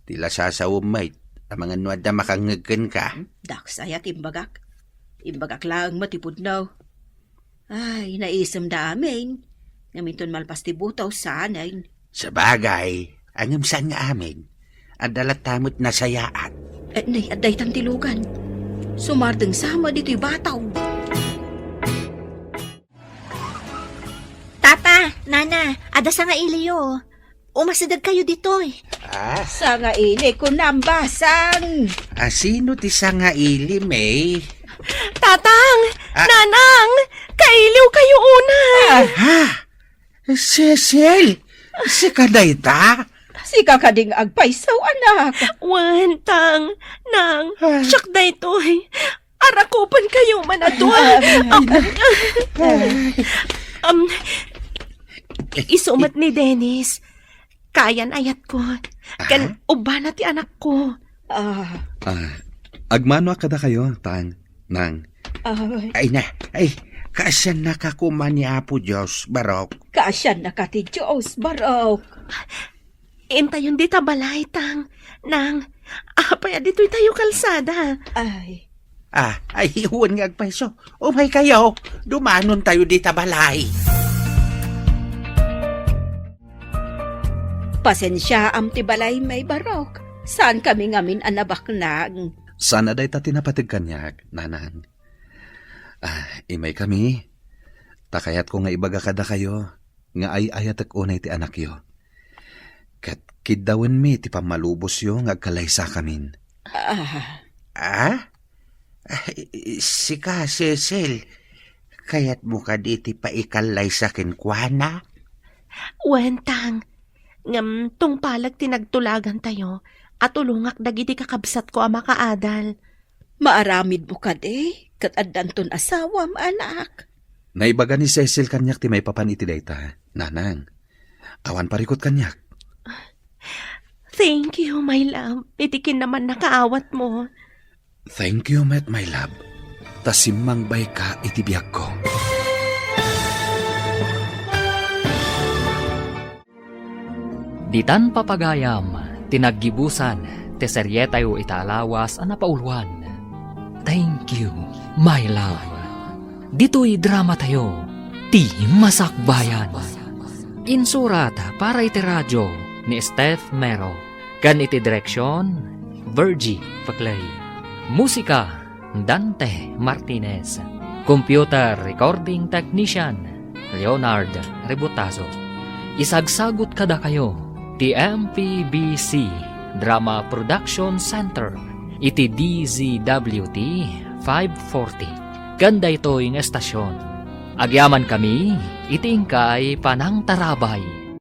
Ti lasasawem met, amangan no adda makangngeg kenka. Hmm? Dakes aya ti imbagak. Imbagak laeng met ti pudno. Ay, naisemda amin. Ngem inton malpas ti butos, saanen. Sabagay, ngem saan nga amin. Adda latta met nasayaat. Eh, nay, adda itan ti lugan. Sumardeng sama ditoy bataw. Tata, Nana, adda sangailiyo. Umasideg kayo ditoy. Ah? Sangaili, kunam, basang. Asino ti sangaili, May? Tatang! Ah. Nanang! Kailiw kayo una! Ah. Ha? Cecil! Sika dayta? Sika kadi nga agpayso, anak? Wen, Tang, Nang, Ah. Siak daytoy. Arakupenkayo man a dua. Ah, Apo. Ah. Um, isu met ni Dennis. Kayan-ayatko. Ken Ah? ubbana ti anakko. Ah. Ah, agmanoak kadakayo, Tang, Nang. Ay. Ay na, ay, kaasiannaka koma ni Apo Dios, Barok. Kaasiannaka ti Dios, Barok. Intayon dita balay, Tang, Nang. Apay a ditoy tayo kalsada? Ay. Ah, ay, wen nga agpayso. Umaykayo, dumanon tayo dita balay. Pasensiaam ti balay, May Barok. Saan kami ngamin a nabaknang. Saan a dayta ti napateg kaniak, Nanang. Ah, imay kami. Ta kayatko nga ibaga kadakayo nga ay-ayatek unay ti anakyo. Ket kiddawenmi ti pammalubosyo nga agkallaysakamin. Ah. Ah? Ah, i-, i-, sika, Cecil, kayatmo kadi ti paikallaysa kenkuana? Wen, Tang, ngem tungpaleg ti nagtulagantayo a tulongak dagiti kakabsatko a makaadal. Maaramidmo kadi, ket addanton asawam, anak. Naibaga ni Cecil kaniak ti maipapan iti dayta, Nanang. Awan parikut kaniak. Thank you, my love, iti kinamannakaawatmo. Thank you met, my love, ta simmangbayka iti biagko. Ditan papagayam ti naggibusan ti serietayo ita a lawas a napauluan, Thank You, My Love. Ditoy dramatayo, Ti Masakbayan. Insurat para iti radio ni Steph Mero, ken iti direksion, Virgie Paclay. Musika, Dante Martinez. Computer recording technician, Leonard Rebutazo. Isagsagut kadakayo ti M P B C Drama Production Center iti D Z W T five forty. Ken daytoy nga estasion, agyamankami iti inkay panangtarabay.